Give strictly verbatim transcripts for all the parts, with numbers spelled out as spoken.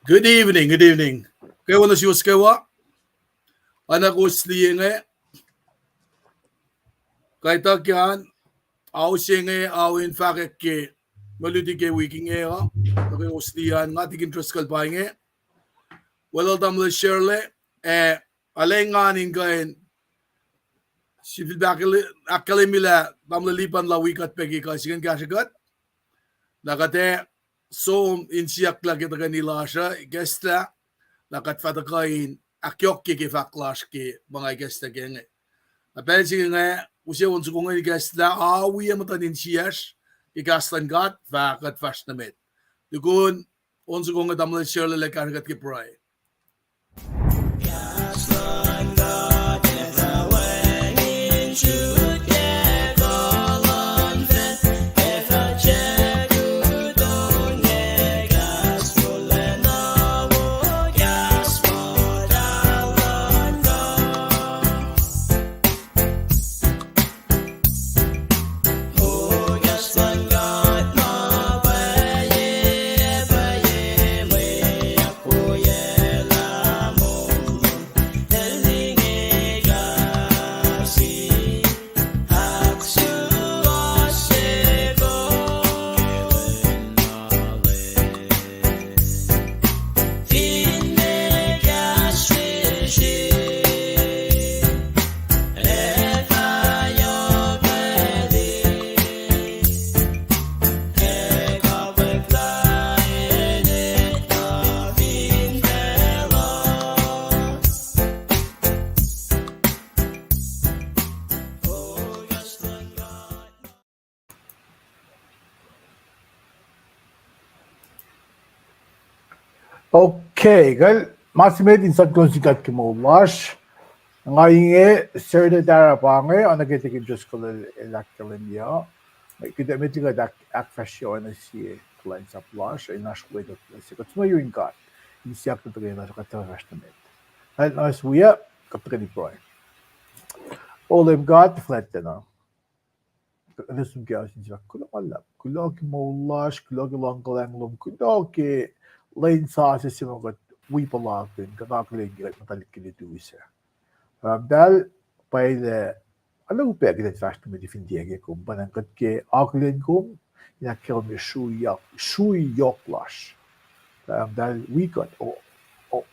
Good evening, good evening. Kwewa nuh suwos kwewa. Oacna kowos liye inge, kuht ituckyang, ao se inge, ao in fahkwack ke mwe luti ke wik inge uh, nuh kowos liye an, nga Tikin Driscoll pa inge. Welcome, tamuhlwel Shirley, ac arulacna in kuh in sifilpac ahkkahlwemye lah tamuhlwel Lipan la wi kuht pac ke kuh se ingacn kahsre kuht. Na kuht ac som in siyuck lah ke tuhkweni lasr uh ikacslah, na kuht fah tuhkuh in ahkyohkye ke fahk lasr ke ma nga ikacslah ke inge. Na pacl se inge, use on soko inge ikacslah, a wi muhtuhn insiyacsr ke kahs luhn God, fah kuht fahsr nuh met. Tukun on soko inge, tamuhlwel Shirley el kahsre kuht ke pruhe. Okay, kal, ma se met in sang kuloh nuh sin God ke moul lasr. Nga inge, Serta Tara pa inge, oacna ke Tikin Driscoll el, el ahkkahlwemye. Kuht ac met liki kuht ahk-, ahkfahsrye oacna sie kuhlwacnsap lasr, in oasr kuhlwacnsap lasr. Kuht suk nuh yurin God in siyuck nuh tuhkweni lasr, kuht fah fahsr nuh met. Kal, na wi uh, kuht tuhkweni pruhe. O Leum God, fuhlwactlacna, kuht sum ke asin sifak kuloh ma luhlahp, kuloh ke moul lasr, kuloh ke luhngkuhlwacng lom, kuloh ke lwen sasuc se ma kuht wi puhlakihn, kuht akihlen ke kuht muhtwaclihk ke lutu sac. Pahpah muhtahl, pwacye lah, arlac upac kuht in fahsr nuh met fin tiac ke kom, pwacnwacng kuht ke akihlen kom, in ahkkahlwemye sruiyuck, sruiyuck lasr. Pahpah muhtahl, wi kuht, o, o,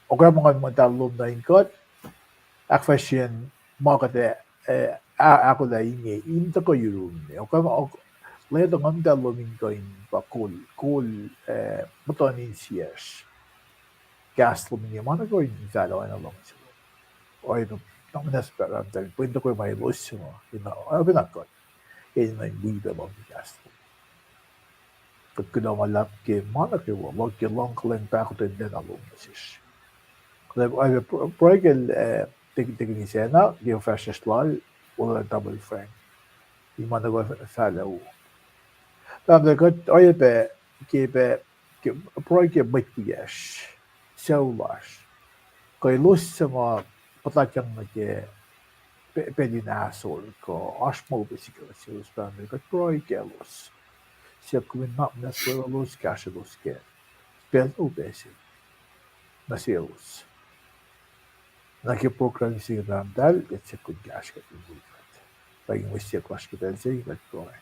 oka ma Nguhn Muhtahl lom nuh in kuht, ahkfahsryeyacn ma kuht ac, eh, a-, ahkolah inge, in tuhkuh yurumne. Oka ma, ok-, lwelah Nguhn Muhtahl lom in kuh in pa kol, kol, eh, muhtuhn insiyacsr. Kahs lom inge ma nuh kwewa in fahlah oacna luhngse lom. Oacyacpac, na muhnahs Pahpah muhtahl, pwen tuhkuh ma elos se ma, in, oacyacpac na kuht, enenuh in wi pac luhngse kahs lom. Kuht kuloh ma luhlahp ke ma nuh kwewa, luhk ke luhngkuhlwacng pahkotwen lacna lom nuh sesr. Kuht ac, ac pr-, pruhe kacl, eh, Tik-, Tikin Isacna, ke fahsr sesr lal, Olwelah Tamuhlwel Frank. In ma nuh kwewa fahlah wo. Pahpah muhtahl, kuht oacyacpac, ke pac, ke, pruhe ke mwet wiyacsr, sucu lasr, kuh elos suc ma puhtatyang nuh ke pa-, pacl in ahsor, kuh oasr ma upac sikyak selos, Pahpah muhtahl, kuht pruhe kaclos. Siyuck kom in na muhnahs welulos, kahsrwelos ke pacl upac se nuh selos. Na ke program se inge, Pahpah muhtahl, kuht siyuck kom kahsrwe kuht in wi kuht. Pa inge mwe siyuck lasr ke pacl se inge, kuht pruhe.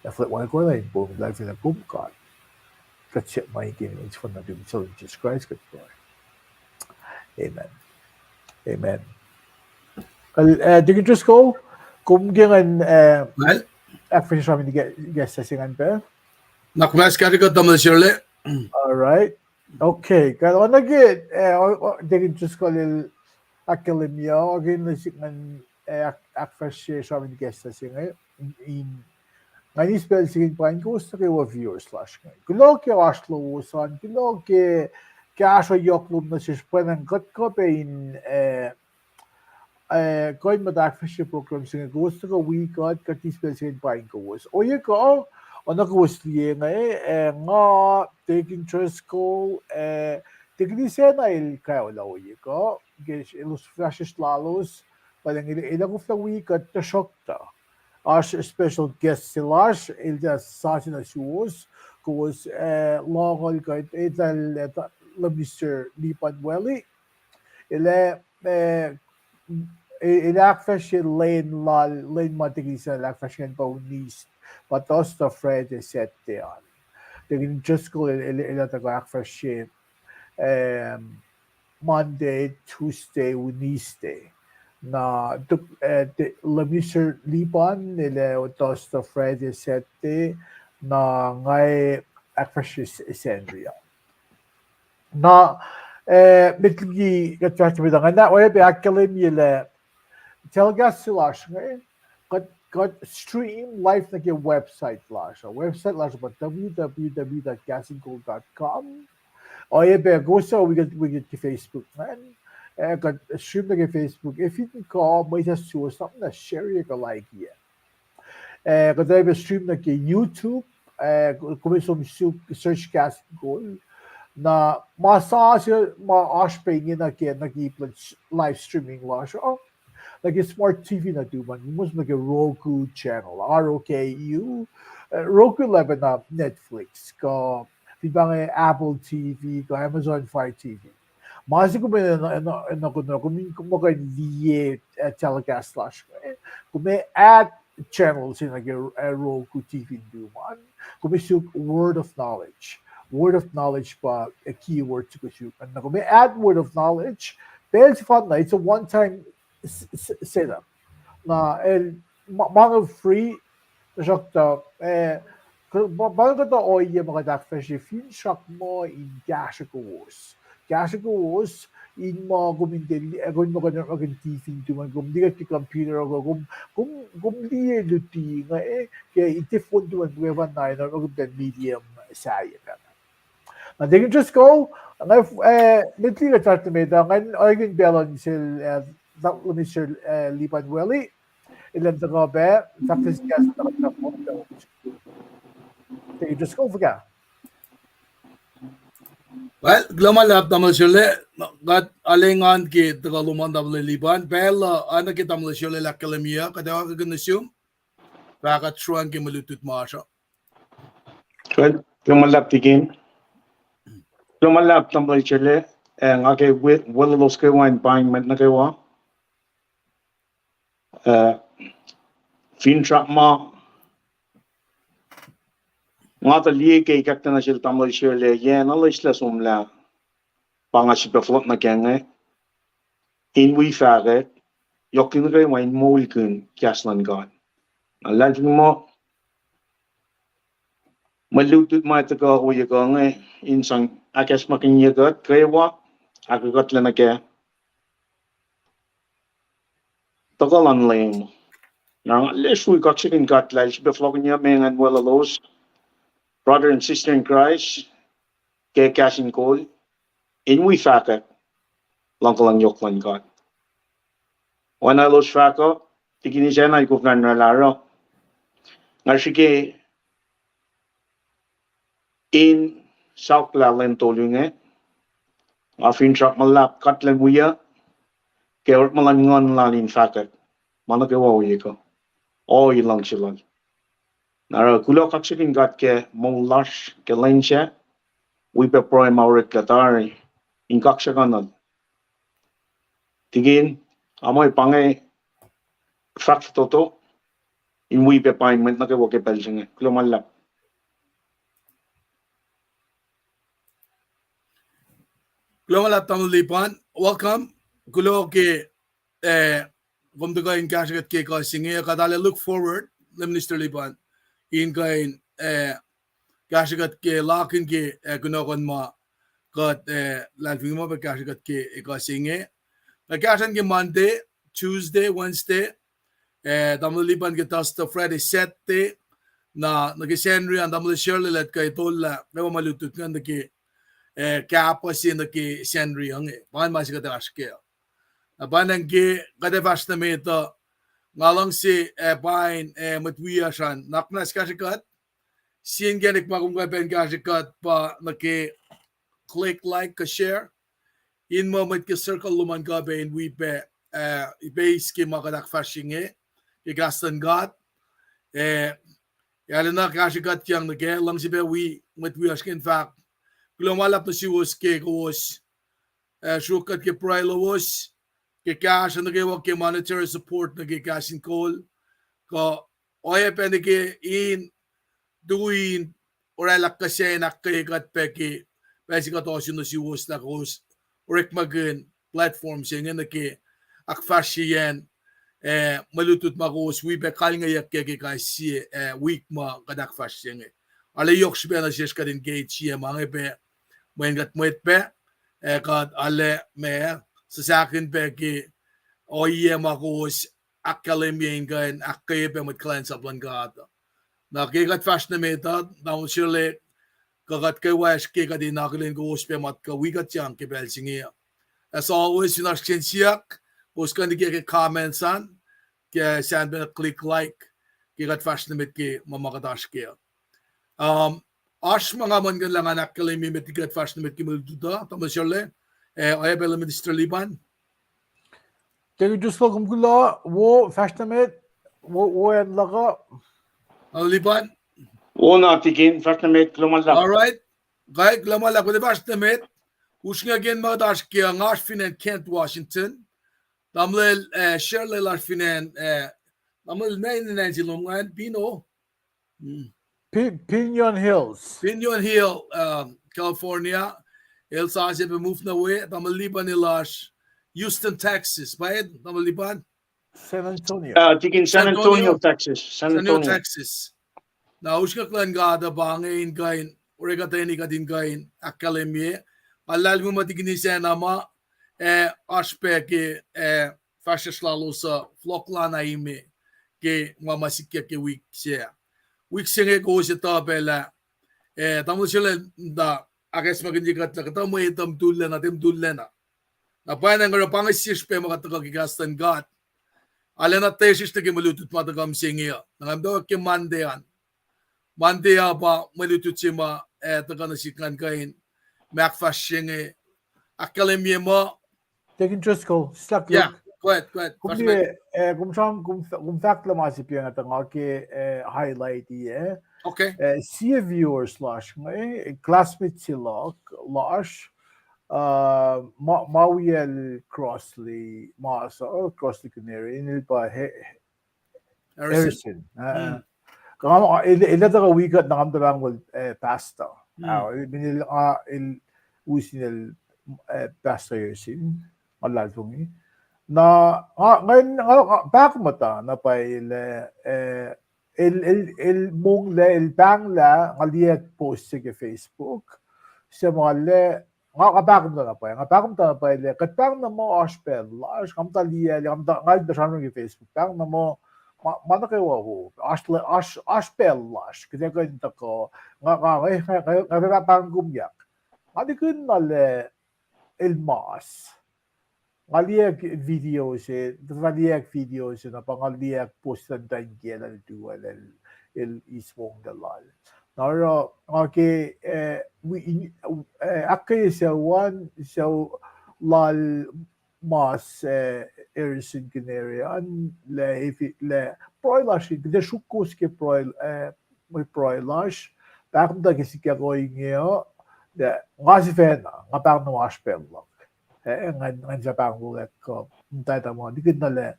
Ac fuhlwact wacngihn kom in poum life in a kom God. Kuht siyuck ma inge ke inen Wen sefanna nuhtum, Jisus Kraist, kuht pruhe. Amen. Amen. Kal, eh, Tikin Driscoll, kom ke ngan, eh, ahkfahsrye sramsram ke, ke session an pac. Na kom as kari kuht tamuhlwel Shirley. All right. Okay. Kal oacna ke, eh, o-, o-, Tikin Driscoll el ahkkahlwemye, oacyacpac nuh sihk ngan, eh, ahk-, ahkfahsrye sramsram ke session inge, in, in, ngan eis pacl se inge in paing kowos nuh kwewa viewers lasr inge. Kuloh ke oasr lowos an, kuloh ke, ke kahsruh yohk lom nuh sesr, pwacnwacng kuht kuh pac in, eh, eh, kuh in muhta ahkfahsrye program se inge, kowos tuhkuh wi kuht, kuht eis pacl se inge in paing kowos. Ohiyac kuh, oacna kowos liye inge, eh, nga, Tikin Driscoll, eh, Tikin Isacna el kaolah ohiyac kuh, ke elos fahsr sesr lalos, pwacnwacng el, el koflah wi kuht tuhsruhktuh oasr special guest se lasr, el tiac sasuc nuh suwos, kowos, eh, lohngol kuht etuh lah Lay Minister Lipan Welly. El ac, eh, el ac ahkfahsrye lwen lal, lwen ma tikin sel ahkfahsrye ingacn pa Wednesday, pa Thursday, Friday, Saturday an. Tikin Driscoll el, el, el ac tuhkuh ahkfahsrye, eh, Monday, Tuesday, Wednesday. Na, tuk, eh, Lay Minister Lipan el ac Thursday, Friday, Saturday, na nga ac ahkfahsrye Sacnri an. Na, eh, met liki kuht fahsr met ingacn, na oacyacpac ahkkahlwemye lah telecast se lasr inge, kuht, kuht stream live nuh ke website lasr uh. Website lasr uh pa w w w dot kahs in kol dot com. Oacyacpac kowos wi kuht, wi kuht ke Facebook ingacn. Eh, kuht stream nuh ke Facebook. Ac fin kuh mwet suwos, na share kuh like-ye. Eh, kuht oacyacpac stream nuh ke YouTube, eh, kom som suk search Kahs in Kol. Na ma sasuc ma oasr pac inge nuh ke, nuh ke live streaming lasr uh, nuh ke smart T V nuhtum an, kom som nuh ke Roku channel, R O K U, eh, Roku lah pacna Netflix, kuh fin pa inge Apple T V, kuh Amazon Fire T V. Ma se kom enenuh, enenuh, enenuh, kom in, kom kuh in liye, eh, telecast lasr, eh, kom add channel se nuh ke, eh, Roku T V nuhtum an. Kom suk Word of Knowledge. Word of Knowledge pa, eh, keyword se kom suk. Na kom add Word of Knowledge, pacl sefanna, it's a one time s-, s-, setup. Na el, ma, ma inge free, tuhsruhktuh, eh, pa, pa inge kuhtuh ohiyac ma kuht ahkfahsrye, finsrak muh in kahsrwe kowos. Kahsrwe kowos, in muh kom in tiac, eh, kom in muh kuh in orekmakihn T V nuhtum an, kom liye ke computer, kom, kom, kom liye luti inge, eh, ke in tiac phone nuhtum an, muhkwena in orekmakihn medium sahyac pacna. Na tikin Driscoll, nga, eh, met liki kuht fahsr nuh met uh, ngan orekmakihn pacl uh nuh sel, eh, Lay Minister, eh, Lipan Welly, elan tuhkuh pac, fahk kahs in kol. Tikin Driscoll, fuhkah? Well, kuloh ma luhlahp tamuhlwel Shirley, kuht arlac engan ke tuhkuh lom an tamuhlwel Lipan, pacl uh oacna ke tamuhlwel Shirley el ahkkahlwemye uh, kuht ac oakwuki nuh sum, fahk kuht sruan ke mwe lutlut ma oasr uh. Kuloh ma luhlahp tikin. Kuloh ma luhlahp tamuhlwel Shirley, eh, nga ke we-, weluhlos kwewa in paing mwet nuh kwewa. Eh, finsrak ma nga tuh liye ke ikackna nuh sel tamuhlwel Shirley, yac na loeslac somlah pa nga sifilpac fohlohk nuh kac inge in wi fahkwack, yohk nuh kwewa in moulkihn kahs luhn God. Na luhlahlfongi muh mwe lutlut ma tuhkuh ohiyac kuh inge in sang ahkacsmakihnye kuht kwewa, ahkkuhtlac nuh kac tuhkuh luhn Leum. Na nga lesrui kaksakihn God lah El sifilpac fohlohkihnyuck me ngan weluhlos, brother and sister in Christ, ke Kahs in Kol, in wi fahkwack luhngkuhlwacng yohk luhn God. Oacna elos fahk uh, tikin Isacna el koflah in oraclah oruh, nga srihke in sauklah lwen tolu inge, nga finsrak ma luhlahp kuht Leum wiyuc ke orekma luhn Nguhn Lal in fahkwack ma nuh kwewa ohiyac kuh, ohiyac luhngse Lal. Na oruh kuloh kaksakihn God ke moul lasr ke lwen sac, wi pac pruhe ma oreklac tari in kaksakihnuhl. Tikin, nga muh pa inge fahk fototo in wi pac paing mwet nuh kwewa ke pacl se inge. Kuloh ma luhlahp. Kuloh ma luhlahp tamuhlwel Lipan. Welcome. Kuloh ke, eh, kom tuhkuh in kahsrwe kuht ke ekuh se inge, kuht arlac look forward, Lay Minister Lipan, in kuh in, eh, kahsrwe kuht ke lakihn ke, eh, kunohkohn ma kuht, eh, luhlahlfongi muh pac kahsrwe kuht ke ekuh se inge. Na kahsruh ke Monday, Tuesday, Wednesday, eh, tamuhlwel Lipan ke Thursday, Friday, Saturday, na nuh ke Sacnri an tamuhlwel Shirley el ac kuh in tollah kwewa ma lutlut ingacn nuh ke, eh, kahpuh se nuh ke Sacnri inge. Pa ingacn ma se kuht oasr kac. Na pa ingacn ke kuht ac fahsr nuh met uh, nga luhngse, eh, paing, eh, mwet wiyacsr an nuhnak muhnahs kahsrwe kuht. Sie inkacnek ma kom kuh in pacl in kahsrwe kuht pa nuh ke click like kuh share in muh mwet ke circle lom an kuh pac in wi pac, eh, ipeis ke ma kuht ahkfahsrye inge ke kahs luhn God. Eh, Arulacna kahsrwe kuht yang nuh ke luhngse pac wi mwet wiyacsr ke in fahk kuloh ma luhlahp nuh suwos ke kowos, ah, sruok kuht ke pruhe lowos, ke kahsruh nuh kwewa ke monetary support nuh ke kahs in kol, kuh oacyacpac nuh ke in tui in oraclah kuh se in ahkkweye kuht pac ke pacl se kuht ohsun nuh suwos lah kowos orekmakihn platform se inge nuh ke ahkfahsryeyacn, ah, mwe lutlut ma kowos wi pac kalingeyuck ke kais sie, ah, wik ma kuht ahkfahsrye inge. Arlac yohk srihpac nuh sesr kuht engage sie ma inge pac, mweyen kuht mwet pac, ah, kuht arlac ma, sahsahkihn pac ke ohiyac ma kowos ahkkahlwemye in kuh in ahkkweye pac mwet kuhlwacnsap luhn God. Na ke kuht fahsr nuh met uh, tamuhlwel Sherle, kuh kuht kwewa ke kuht in akihlen kowos pac ma kuh wi kuht yang ke pacl se inge. As always, fin oasr kihsen siyuck, kowos kuh in liye ke comments an, ke sahp pac click like, ke kuht fahsr nuh met ke ma ma kuht oasr kac. Um, oasr ma nga muhlkuhnlah ngan ahkkahlwemye met liki kuht fahsr nuh met ke mwe lutlut uh, tamuhlwel Sherle, ah, oacyacpac Minister Lipan. Deacon Driscoll, kom kuloh, wo, fahsr nuh met, wo, wo acn luhk uh. Tamuhlwel Lipan. Wo na, Deacon, fahsr nuh met, kuloh ma luhlahp. All right. Kuloh ma luhlahp, kuht fahsr nuh met. Usrnguck ke ma kuht oasr kac, nga oasr fin acn Kent, Washington. Tamuhlwel, ah, Sherle el oasr fin acn, ah, tamuhlwel, ma inen acn se lom ingacn, Pino. Hmm. Pi-, Pinon Hills. Pinon Hill, um, California. El sase pac move nuh we, tamuhlwel Lipan el oasr Houston, Texas. Pa tamuhlwel Lipan? San Antonio. Uh, Deacon, San Antonio, Texas. San Antonio, Texas. Na usrnguck luhn God uh pa inge in kuh in, orekuhtweni kuht in kuh in ahkkahlwemye. Nga luhlahlfongi muh Deacon Isacna ma, ah, oasr pac ke, ah, fahsruh lalos uh, fohlohk lana ime ke ma ma sikyak ke wik se. Wik se inge kowos etuh pac lah, ah, tamuhlwel Sherle, tuh ahkacsmakihnye kuht lah kuhtuh mwet uh mutullacna, tiac mutullacna. Na pwacnwacng oruh pa inge sesr pac ma kuht tuhkuh ke kahs luhn God. Arulacna tiac sesr nuh ke mwe lutlut ma tuhkuh mihsenge uh. Na nga muhtwacwacack ke Monday an. Monday uh pa mwe lutlut se ma, ah, tuhkuh nuh sihk ngan kuh in ahkfahsrye inge, ahkkahlwemye muh Deacon Driscoll, sislah, yeah, go ahead, go ahead. Kom, eh, kom sram, kom, kom fahk lah ma se pa nga tuh nga ke, eh, highlight-i, eh. Okay. Eh, sie viewers lasr inge, eh, classmate se luhk lasr, uh, ma, ma wiyacl Crossley, ma suc, Crossley Kinnery, inel pa Harrison. Harrison. Uh, el, el ac tuhkuh wi kuht na nga muhtwacwacack, eh, pastor. Ah, el, el, ah, el us inel, eh, Pastor Harrison, nga luhlahlfongi. Na, nga, nga, nga, nga pahkomuhta na pwacye lah, eh, el, el, el monglac, el pahnglah, nga liye post se ke Facebook. Se ma lah, nga, nga pahkomuhta na pwacye, nga pahkomuhta na pwacye lah kuht pahng na muh oasr pacl lasr, nga muhta liye, nga muhta, nga muhta sramsram ke Facebook, pahng na muh, ma, ma nuh kwewa wo, oasr, oasr, oasr pacl lasr, kuht ac kuh in tuhkuh, nga, nga, nga, nga, nga pahng kom yak. Nga liye na lah el mas. Nga liye video se, nga liye video se, na pa nga liye post an, tuh in kiyacl an tuh el, el eis monglac lal. Na oruh nga ke, eh, wi, in, eh, ahkkweye sucu an, sucu lal mas, eh, Harrison Kinnery an, lah, lah pruhe lasr, kuht ac sruok kowos ke pruhe, eh, mwe pruhe lasr, pahkomuhta ke sikyak ohinge uh, lah nga sifacna, nga pahng na oasr pacl luhk. Eh, ngan, ngan sifilpac pahng lolak kuh, muhtwacta ma, likin na lah,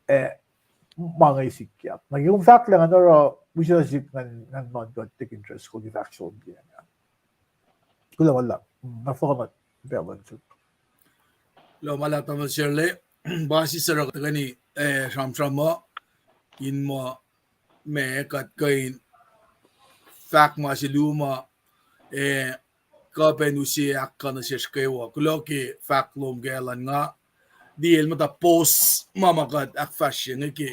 eh, ma inge sikyak. Na ke kom fahk lah ngan oruh, wi se na sik ngan, ngan nuhnkuh Deacon Driscoll ke fahk som ke. Kuloh ma luhlahp, na fohlohk na pacl an suk. Kuloh ma luhlahp tamuhlwel Sherle, pa sisor kuht tuhkweni, eh, sramsram uh, in muh ma kuht kuh in fahk ma se luhma, eh, kuh pacna use ahkkuh nuh sesr kwewa. Kuloh ke fahk lom ke elan nga, di el muhta post ma ma kuht ahkfahsrye inge ke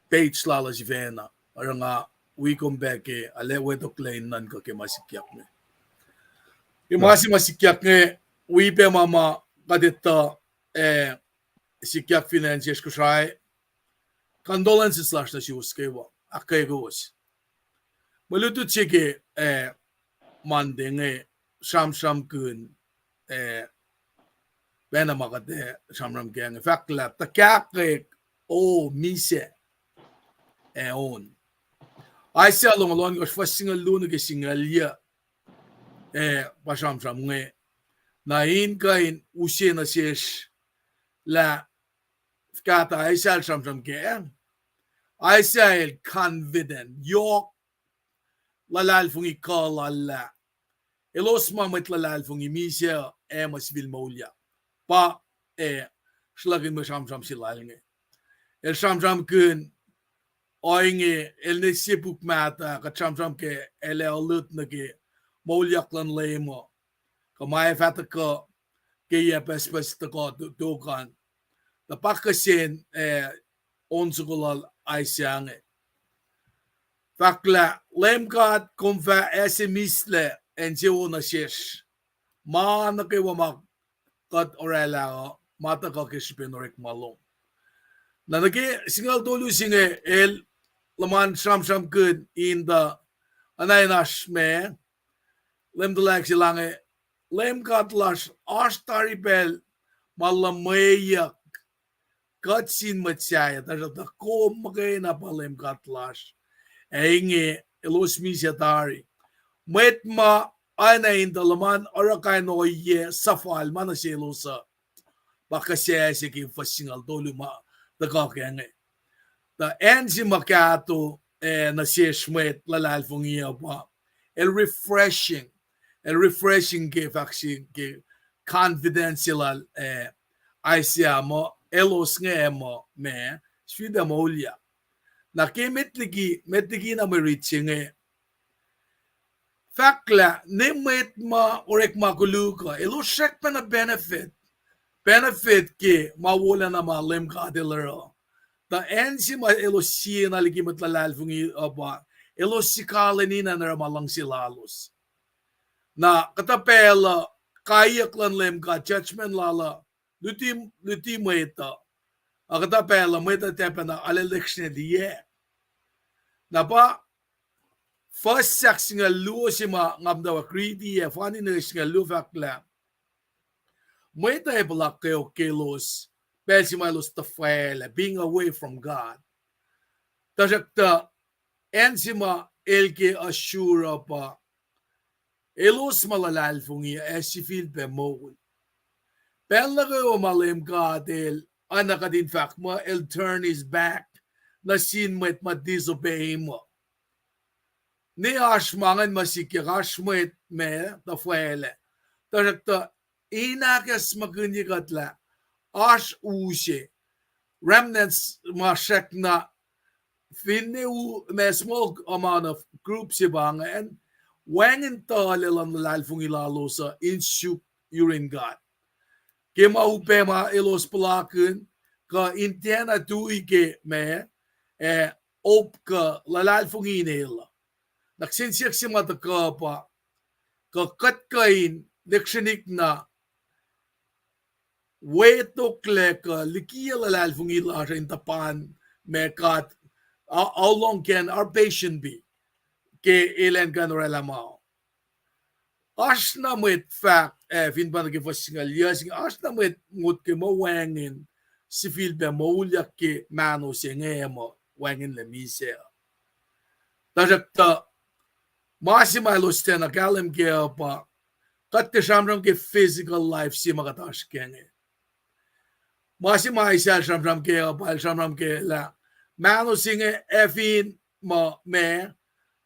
page lal uh sifacna. Oruh nga wi kom pac ke, arlac wetoklac in nuhnkuh ke ma sikyak inge. Ke ma se ma sikyak inge, wi pac ma ma kuht etuh, eh, sikyak fin acn sesr Kosrae, condolences lasr nuh suwos kwewa, ahkkweye kowos. Mwe lutlut se ke, eh, Monday inge, sramsramkihn, eh, pacna ma kuht, eh, sramsram kac inge, fahk lah tuhkahkwek, o, misac, eh, on. Isaiah longoul ohnkohsr, fuhs singucul luo nuh ke singucul yuc, eh, pa sramsram inge. Na in kuh in use nuh sesr lah fuhkah tuh Isaiah el sramsram kac. Isaiah el confident, yohk luhlahlfongi kuh lal lah elos ma mwet luhlahlfongi misac ac ma sifil moulyak. Pa, eh, sruhlahkihn mwe sramsram se lal inge. El sramsramkihn ohinge, el ne sie puk mahtuh, kuht sramsram ke el ac olut nuh ke moulyak luhn Leum uh, kuh ma ac fah tuhkuh ke yac pucspucs tuhkuh to-, tok an. Tuh pa kihsen, eh, on soko lal Isaiah inge. Fahk lah, Leum God, kom fah ase mislac acn se wo nuh sesr, ma nuh kwewa ma kuht oraclah uh, ma tuhkuh ke srihpen orekma lom. Na nuh ke singucul tolu se inge el luhman sramsramkihn in tuh, oacna in oasr ma, Leum tuhlac se lah inge, Leum God lasr oasr tari pacl ma luhmweyuck kuht sin mwet sahyac, tuhsruhktuh kom muhkwena pa Leum God lasr. Ac inge elos misac tari. Mwet ma oacna in tuh luhman oruh kain ohiyac suhfal ma nuh selos uh, pa kuhsac se ke fuhs singucul tolu ma tuhkuh ke inge. Tuh acn se ma kahto, eh, nuh sesr mwet luhlahlfongi uh pa, el refreshing. El refreshing ke fahk se ke confidence lal, eh, Isaiah muh elos inge muh ma sifilpac moulyak. Na ke met liki, met liki na mwe rit se inge, fahk lah ne mwet ma orekma koluk uh, elos srackpacna benefit, benefit ke ma wolacna ma Leum God El oruh. Tuh acn se ma elos siena liki mwet luhlahlfongi uh pa, elos sikalweni na in oruh ma luhngse lalos. Na kuhtuh pacl uh, kaiyuck luhn Leum God, judgment lal uh, luti, luti mwet uh, a kuhtuh pacl uh mwet uh tiac pacna arulacna lihksreni liyac. Na pa fuhs sahk singucul luo se ma nga muhtwacwacack riti ac fani nuh ke singucul luo fahk lah mwet uh ac puhla kweok ke elos, pacl se ma elos tuhfahlah, being away from God. Tuhsruhktuh acn se ma el ke assure uh pa, elos ma luhlahlfongi ac sifilpac moul. Pacl nuh kwewa ma Leum God El, oacna kuht in fahk muh, El turn His back nuh sin mwet ma disobey Him uh. Ne oasr ma ingacn ma sikyak, oasr mwet ma tuhfahlah. Tuhsruhktuh in ahkacsmakihnye kuht lah oasr u se, remnants ma srackna, finne u ma small amount of group se pa ingacn, wacngihn tuhlac luhn luhlahlfongi lalos uh in suk yurin God. Ke ma upac ma elos puhlakihn, kuh in tiacna tui ke ma, eh, hope kuh luhlahlfongi in el uh. Na kihsen siyuck se ma tuhkuh pa, kuh kuht kuh in lihksreni na wetoklac kuh likiyac luhlahlfongi lasr in tuhpan ma God, how, how long can our patience be? Ke elan kuh in oraclah ma. Oasr na mwet fahk, eh, fin pa nuh ke fuhs singucul yuc se inge, oasr na mwet motko muh wacngihn sifilpac moulyak ke mahno se inge muh wacngihnlac misac. Tuhsruhktuh ma se ma elos tiacna kahlwem kac uh pa, kuht tiac sramsram ke physical life se ma kuht oasr kac inge. Ma se ma Isaiah el sramsram kac uh pa el sramsram kac lah mahno se inge ac fin muh ma,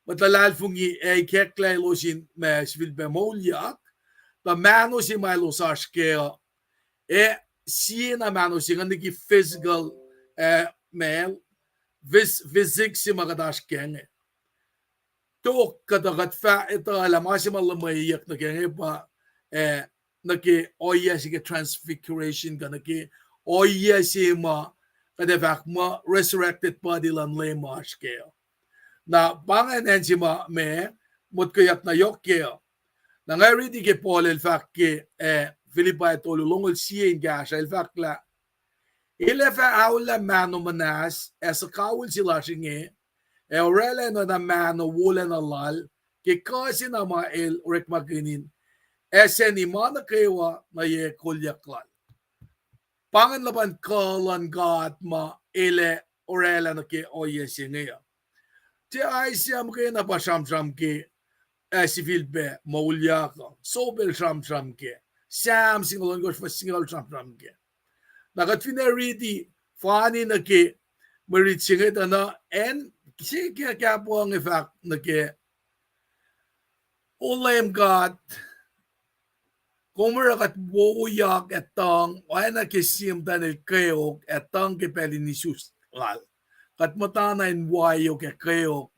mwet luhlahlfongi ac ikacklah elos in ma sifilpac moulyak, tuh mahno se ma elos oasr kac uh, ac siena mahno se inge liki physical, eh, ma, phys-, physique se ma kuht oasr kac inge. Tok kuhtuh kuht fah etuh lah ma se ma luhmweyuck nuh kac inge pa, eh, nuh ke ohiyac se ke transfiguration kuh nuh ke ohiyac se ma kuht ac fahk muh resurrected body luhn Leum ma oasr kac uh. Na pa ingacn acn se ma ma motkoyuck na yohk kac uh. Na nga riti ke Paul el fahk ke, eh, Philippi tolu longoul sie in kahsruh, el fahk lah el ac fah aolah mahno muhnahs ac suhkawihl se lasr inge, ac oraclah in oacna mahno wolacna lal, ke kuh se na ma el orekmakihn in asacni ma nuh kwewa nuh ye kolyuck lal. Pa ingacn luhpan kuh luhn God ma el ac oraclah nuh ke ohiyac se inge uh. Tiac Isaiah muhkwena pa sramsram ke, ah, sifilpac moulyak uh. Joel el sramsram ke. Sam singucul ohnkohsr fuhs singucul sramsram ke. Na kuht fin ac riti fani nuh ke mwe rit se inge tuh na acn se ke kahpuh inge fahk nuh ke, O Leum God, kom oruh kuht wowoyak ac tuhng, oacna ke sie muhtwacn el kweok ac tuhng ke pacl in isus lal. Kuht muhtana in waiyok ac kweok,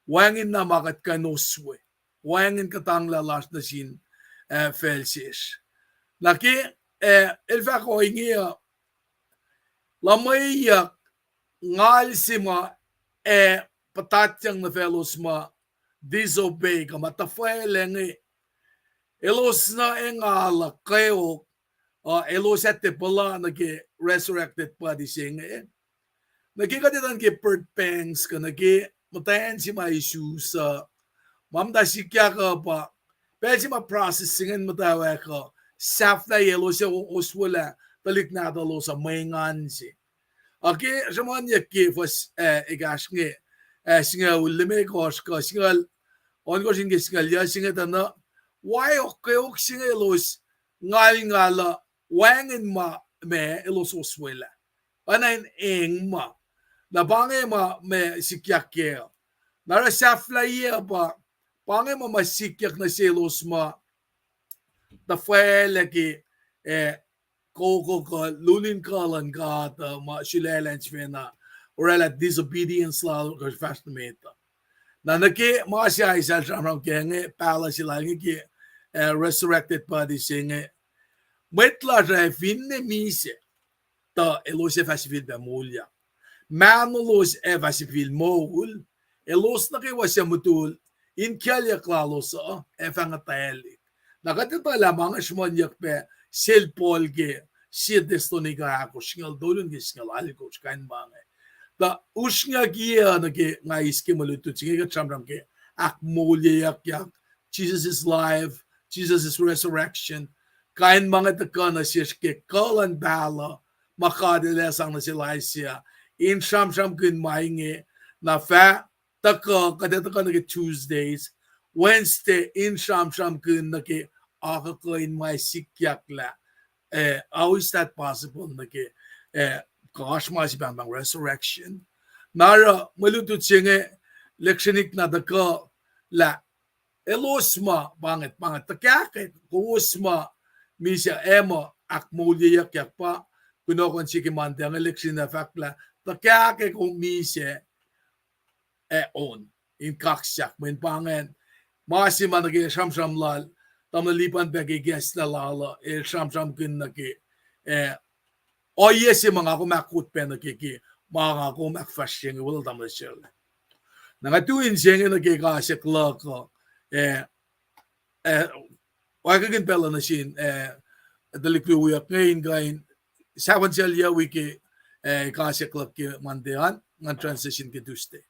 wacngihn na ma kuht kuh in oswe, wacngihn kuhtanglah lasr nuh sin, ah, facl sesr. Na ke, ah, el fahk ohinge uh, luhmweyuck ngal se ma ac puhtatyang nuh faclos ma disobey kuh ma tuhfahlah inge, elos na engan lah kweok, uh, elos ac tiac puhla nuh ke resurrected body se inge. Nuh ke kuht etuh ke birth pangs kuh nuh ke muhtwacn se ma isus uh, ma muhta sikyak uh pa, pacl se ma process se ingacn muhtwacwacack uh, sahflahiyac elos ac oswelah tuhlihk nahtuhlos uh mwe engan se. Ac ke sruhmuhnyuck ke fuhs, ah, ekahsr inge, ah, singucul limekohsr kuh singucul ohnkohsr in ke singucul yuc se inge tuh na, waiok kweok se inge elos ngalngal uh, wacngihn ma, ma elos oswelah. Oacna in eng ma. Na pa inge ma, ma sikyak kac. Na oruh sahflahiyac pa, pa inge ma ma sikyak nuh selos ma tuhfahlah ke, ah, koko kuh lun in kuh luhn God uh ma sulaclah in sifacna oraclah disobedience lal kuh fahsr nuh met uh. Na nuh ke ma se Isaiah el sramsram ke inge, pahluh se lal inge ke, ah, resurrected body se inge, mwet lasr uh finne misac, tuh elos ac fah sifilpac moulyak. Mahnolos ac fah sifil moul, elos nuh kwewa suc mutul, in kiyaclyuck lalos uh ac fah nguhtwaclihk. Na kuht etuh lah ma inge sruhmuhnyuck pac sel Paul ke sie Thessalonica ahkosr, singucul tolu nuh ke singucul alkosr, kain ma inge. Tuh usrnguck uh nuh ke nga eis ke mwe lutlut se inge kuht sramsram ke ahkmoulyeyuckyak, Jesus is life, Jesus is resurrection. Kain ma inge tuhkuh nuh sesr ke kuh luhn pahluh ma God el ac sang nuh sel Isaiah in sramsramkihn ma inge. Na fah tuhkuh, kuht ac tuhkuh nuh ke Tuesdays, Wednesday in sramsramkihn nuh ke akuhkuhin ma sikyak lah, eh, how is that possible nuh ke, eh, kuh oasr ma se pahngpahng resurrection. Na oruh mwe lutlut se inge, lectionik na tuhkuh lah elos ma, pa inge, pa inge, tuhkahkwack kowos ma misac ac muh ahkmoulyeyuckyak pa, kunohkohn se ke Monday inge lectionik na fahk lah tuhkahkwack kowos misac ac on in kaksak, mweyen pa ingacn ma se ma nuh ke sramsram lal tamuhlwel Lipan pac ke kahs lal uh, el sramsramkihn nuh ke, eh, ohiyac se ma nga kom ahkkot pac nuh ke, ke ma nga kom ahkfahsrye inge, welcome tamuhlwel Shirley. Na nga tu in se inge nuh ke kasak luhk uh, eh, eh, oakakihn pacl uh nuh sin, eh, tuhlihk lutiyuck inge in kuh in sahfuhn sel yac wi ke, eh, kasak luhk ke Monday an, ngan transition ke Tuesday.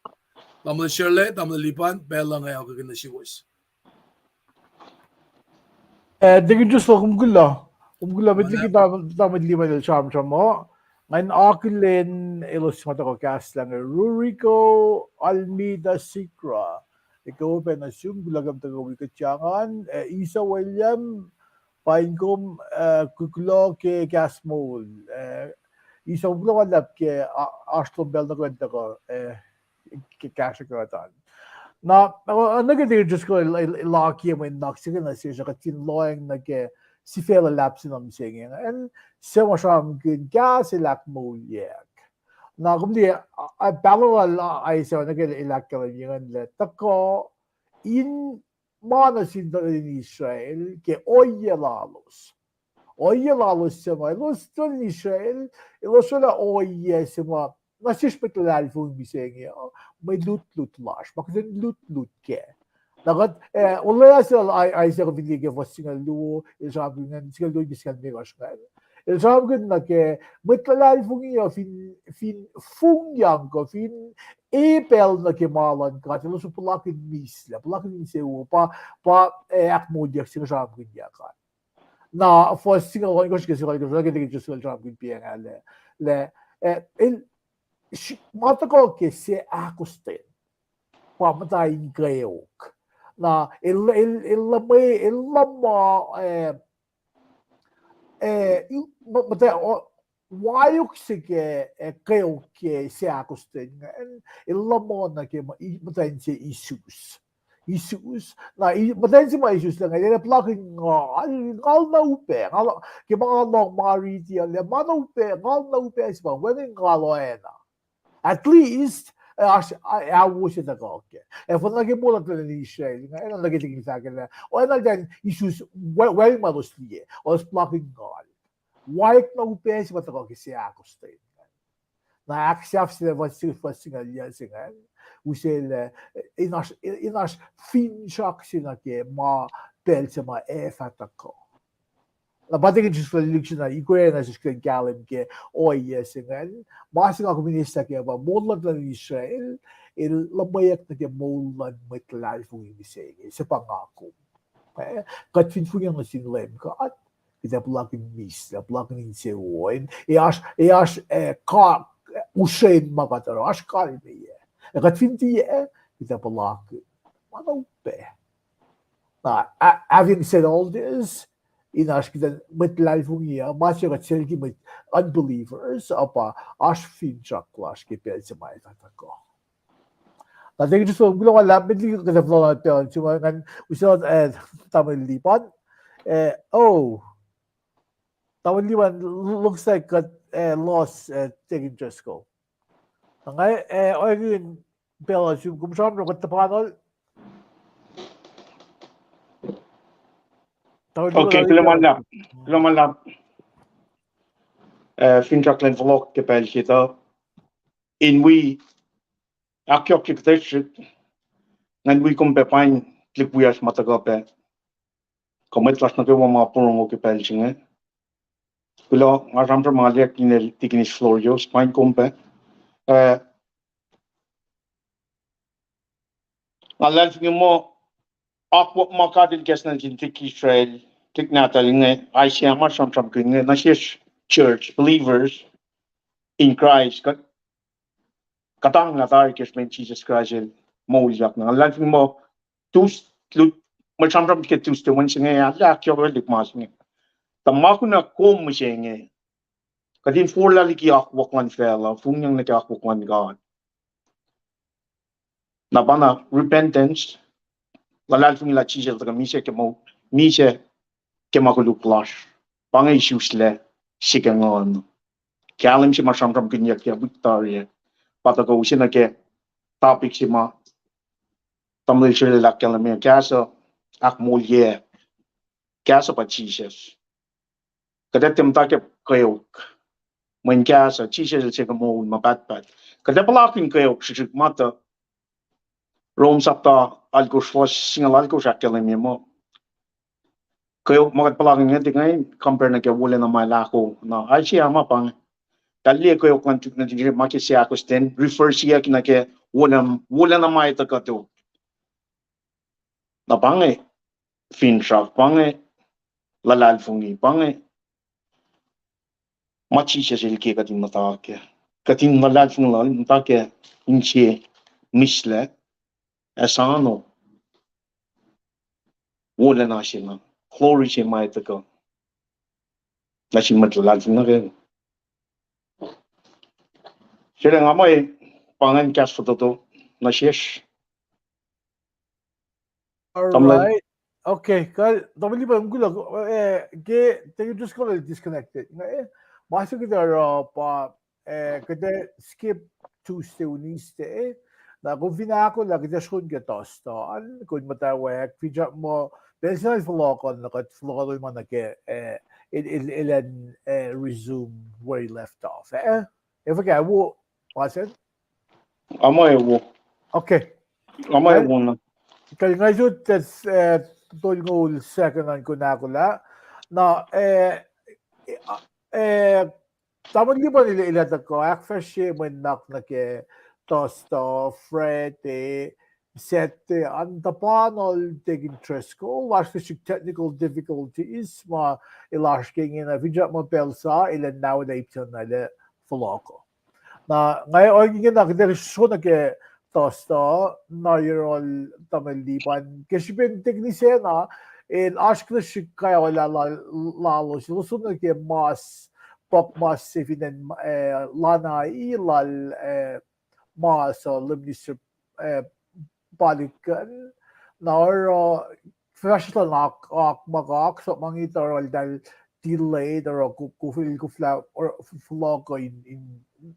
Tamuhlwel Shirley, tamuhlwel Lipan, pacl uh inge oakakihn nuh suwos. Eh, Deacon Joslo, kom kuloh. Kom kuloh met liki tamuhlwel Lipan el sramsram uh. Ngan akihlen elos ma tuhkuh kahslah inge: Ruriko, Almida Sikra, ekuh pac nuh sum, kuloh ke kom tuhkuh wi kuht ingacn, eh, Isa William, paing kom, eh, kuloh ke kahs moul, eh, Isa, kuloh ma luhlahp ke, ah, oasr lom pacl nuh kwewa tuhkuh, eh, ke kahsruh kuht an. Na, uh, nuh ke Deacon Joslo el, el, el akiyac mwe nuhnak se inge nuh sesr, kuht fin lohacng nuh ke sifac luhlahp se nuh mihsenge, acn se ma sramsramkihn kahs el ahkmoulyak. Na kom liye, ah, pahluh lal Isaiah nuh ke el ahkkahlwemye ingacn lah tuhkuh in ma nuh sin tuhlihk Israel ke ohiyac lalos. Ohiyac lalos se ma elos tuhlihk Israel, elos oraclah ohiyac se ma nuh sesr mwet luhlahlfongi mihsenge uh, mwe lutlut lasr, ma kuht in lutlut kac. Na kuht, eh, olwelah se lal Isaiah, kom fin liye ke fuhs singucul luo, el sramsramkihn, singucul luo ke singucul limekohsr ingacn, el sramsramkihn nuh ke mwet luhlahlfongi uh fin, fin fongyang kuh fin e pacl nuh ke ma luhn God, elos puhlakihn mihslac, puhlakihn insewowo, pa, pa, eh, ahkmoulyak se inge sramsramkihnyuck an. Na fuhs singucul ohnkohsr ke singucul alkosr, ke Deacon Joslo el sramsramkihn pacngah lah, lah, eh, el, ma tuhkuh ke se ahkostwen. pa muhta in kweok. Na el, el, el luhmwe, el luhmwe, eh, eh, i- mu- muhta, o, waiok se ke, eh, kweok ke seahkostwen ingacn, el luhmwe nuh ke mu- i- muhta in se isus. Isus. Na i- muhta in se ma isus lah ingacn, el ac puhlakihn ngal, ngal na upac, ngal, ke ma nga lohng ma riti uh, lah ma na upac, ngal na upac se pa, wacngihn ngal oacna. At least, eh, oasr, eh, ahwo se tuhkuh kac. Eh, fin nuh ke moul luhn Israel, nga enenuh nuh ke tikin fahk lah, oacna eltahl isus, wacngihn ma elos liye, elos puhlakihn ngal. Waiok na upac se ma tuhkuh ke seahkostwen. Na ahksahf se lah fuhs, fuhs singucul yac se ingacn, use lah, eh, in oasr, in oasr finsrak se nuh ke ma pacl se ma ac fah tuhkuh. Na pa tikin sislah lihksreni, ikwe na sislah kahlwem ke ohiyac se ingacn, ma se nga kom in eslah kac pa moul luhn Israel, el luhmweyuck nuh ke moul luhn mwet luhlahlfongi mihsenge, se pa nga kom. Eh, kuht fin fongiyang nuh sin Leum God, kuht ac puhlakihn mihs, ac puhlakihn insewowo. Ac oasr, ac oasr, eh, ka, usren ma kuht oruh, oasr kalmeyac. Ac kuht fin tiac, kuht ac puhlakihn ma na upac. Na, a- having said all this, in oasr kuht mwet luhlahlfongi uh, ma se kuht selki mwet unbelievers, uh, pa oasr finsrak lasr ke pacl se ma ac fah tuhkuh. Na tikin sislah, kuloh ma luhlahp met liki kuht ac fohlohk pacl se ma ngan use, eh, tamuhlwel Lipan. Eh, oh, tamuhlwel Lipan, looks like kuht, eh, lost, eh, tikin Driscoll. Na nga, eh, oacna pacl uh sum, kom sramsram kuht tuhpan ol. Okay, kuloh ma luhlahp. Kuloh ma luhlahp. Eh, finsrak lwen fohlohk ke pacl se tuh, in wi ahkyohkye kuht srihk, ngan wi kom pac paing tuhlihk wiyacsr ma tuhkuh pac, kuh mwet lasr nuh kwewa ma porongo ke pacl se inge. Kuloh, nga sramsram ma liye inel tikin Florios, paing kom pac. Eh, nga luhlahlfongi muh akwuck ma God El kahs nuh sin tuhlihk Israel, tuhlihk nahtuhl inge, Isaiah ma sramsramkihn inge nuh sesr church, believers in Christ, kuht kuhtanglah tari ke srihpen Jisus Kraist El moulyak. Na nga luhlahlfongi muh Tues- lut- mwe sramsram ke Tuesday, Wednesday inge, ah, lah ahkyohkye lihk ma se inge. Tuh ma kunac kom mihsenge, kuht in forlah liki akwuck luhn facluh, fongiyang nuh ke akwuck luhn God. Na pa na repentance, luhlahlfongi lah Jisus El tuhkuh misac ke moul, misac ke ma koluk lasr. Pa inge isuslac sike nguhn. Kahlwem se ma sramsramkihnyuck ke wik tari ah, pa tuhkuh use nuh ke topic se ma tamuhlwel Srelel ahkkahlwemye, kahs uh ahkmoulyac, kahs uh pa Jisus. Kuht ac tiac muhta ke kweok. Mweyen kahs uh, Jisus El se ke moul ma pahtpaht. Kuht ac puhlakihn kweok srihsrihk ma tuh Rom sapta alkosr fuhs singucul alkosr ahkkahlwemye muh kweok ma kuht puhlakihn inge tiac compare nuh ke wolacna ma el ahko. Na Isaiah ma pa inge, tahl liye kweok luhn tuk nuhtin Israel ma ke seahkostwen, refer siyuck nuh ke wolacna, wolacna ma etuh kuhtuh. Na pa inge finsrak, pa inge luhlahlfongi, pa inge ma Jisus El ke kuht in muhta kac. Kuht in luhlahlfongi lal muhta kac, inse mihslac, ac soano wolacna se na, glory se ma etuh kuh nuh sin mwet luhlahlfongi nuh kac. Srwaclah nga muh pa ingacn kahs fototo nuh sesr. All right. Okay, kuh tamuhlwel Lipan, kuloh, eh, ke, thank you, just got disconnected. Eh, ma se kuht oruh pa, eh, kuht skip Tuesday, Wednesday. Na kom fin ahkolah kuht srihke ke Thursday an, kom muhtwacwacack, finsrak muh pacl se na fohlohkohn, na kuht fohlohkohn ma nuh ke, eh, el, el, el an, eh, resume where he left off. Eh, eh, fuhkah wo, ma sacn? Ama wo. Okay. Ama wo na. Kal nga sot tas, eh, tolngoul second an kom ahkolah. Na, eh, eh, tamuhlwel Lipan el, el ac tuhkuh ahkfahsrye mwe nuhnak nuh ke Thursday, Friday, Saturday, an tuhpan ol taking dress code, lasr ke srihk technical difficulties ma el oasr ke ingena, finsrak muh pacl sa el ac now el ac ipsang na el ac fohlohkoh. Na nga ohinge na kuht ac sro nuh ke Tuster, na yohrohl Tamuhlwel Lipan. Ke srihpen technician ah, el oasr kuhtuh srihk kaolah lal-, lalos, elos som nuh ke mas, puhk mas se fin acn, eh, Lana i lal, eh, mas, uh, Lum Minister, eh, Palik, na oruh, fahsr luhn ak, ak, ma ak, so ma inge tuh oruh eltahl delay, tuh oruh ku-, kufil, kufla, or, f-, fohlohk in, in,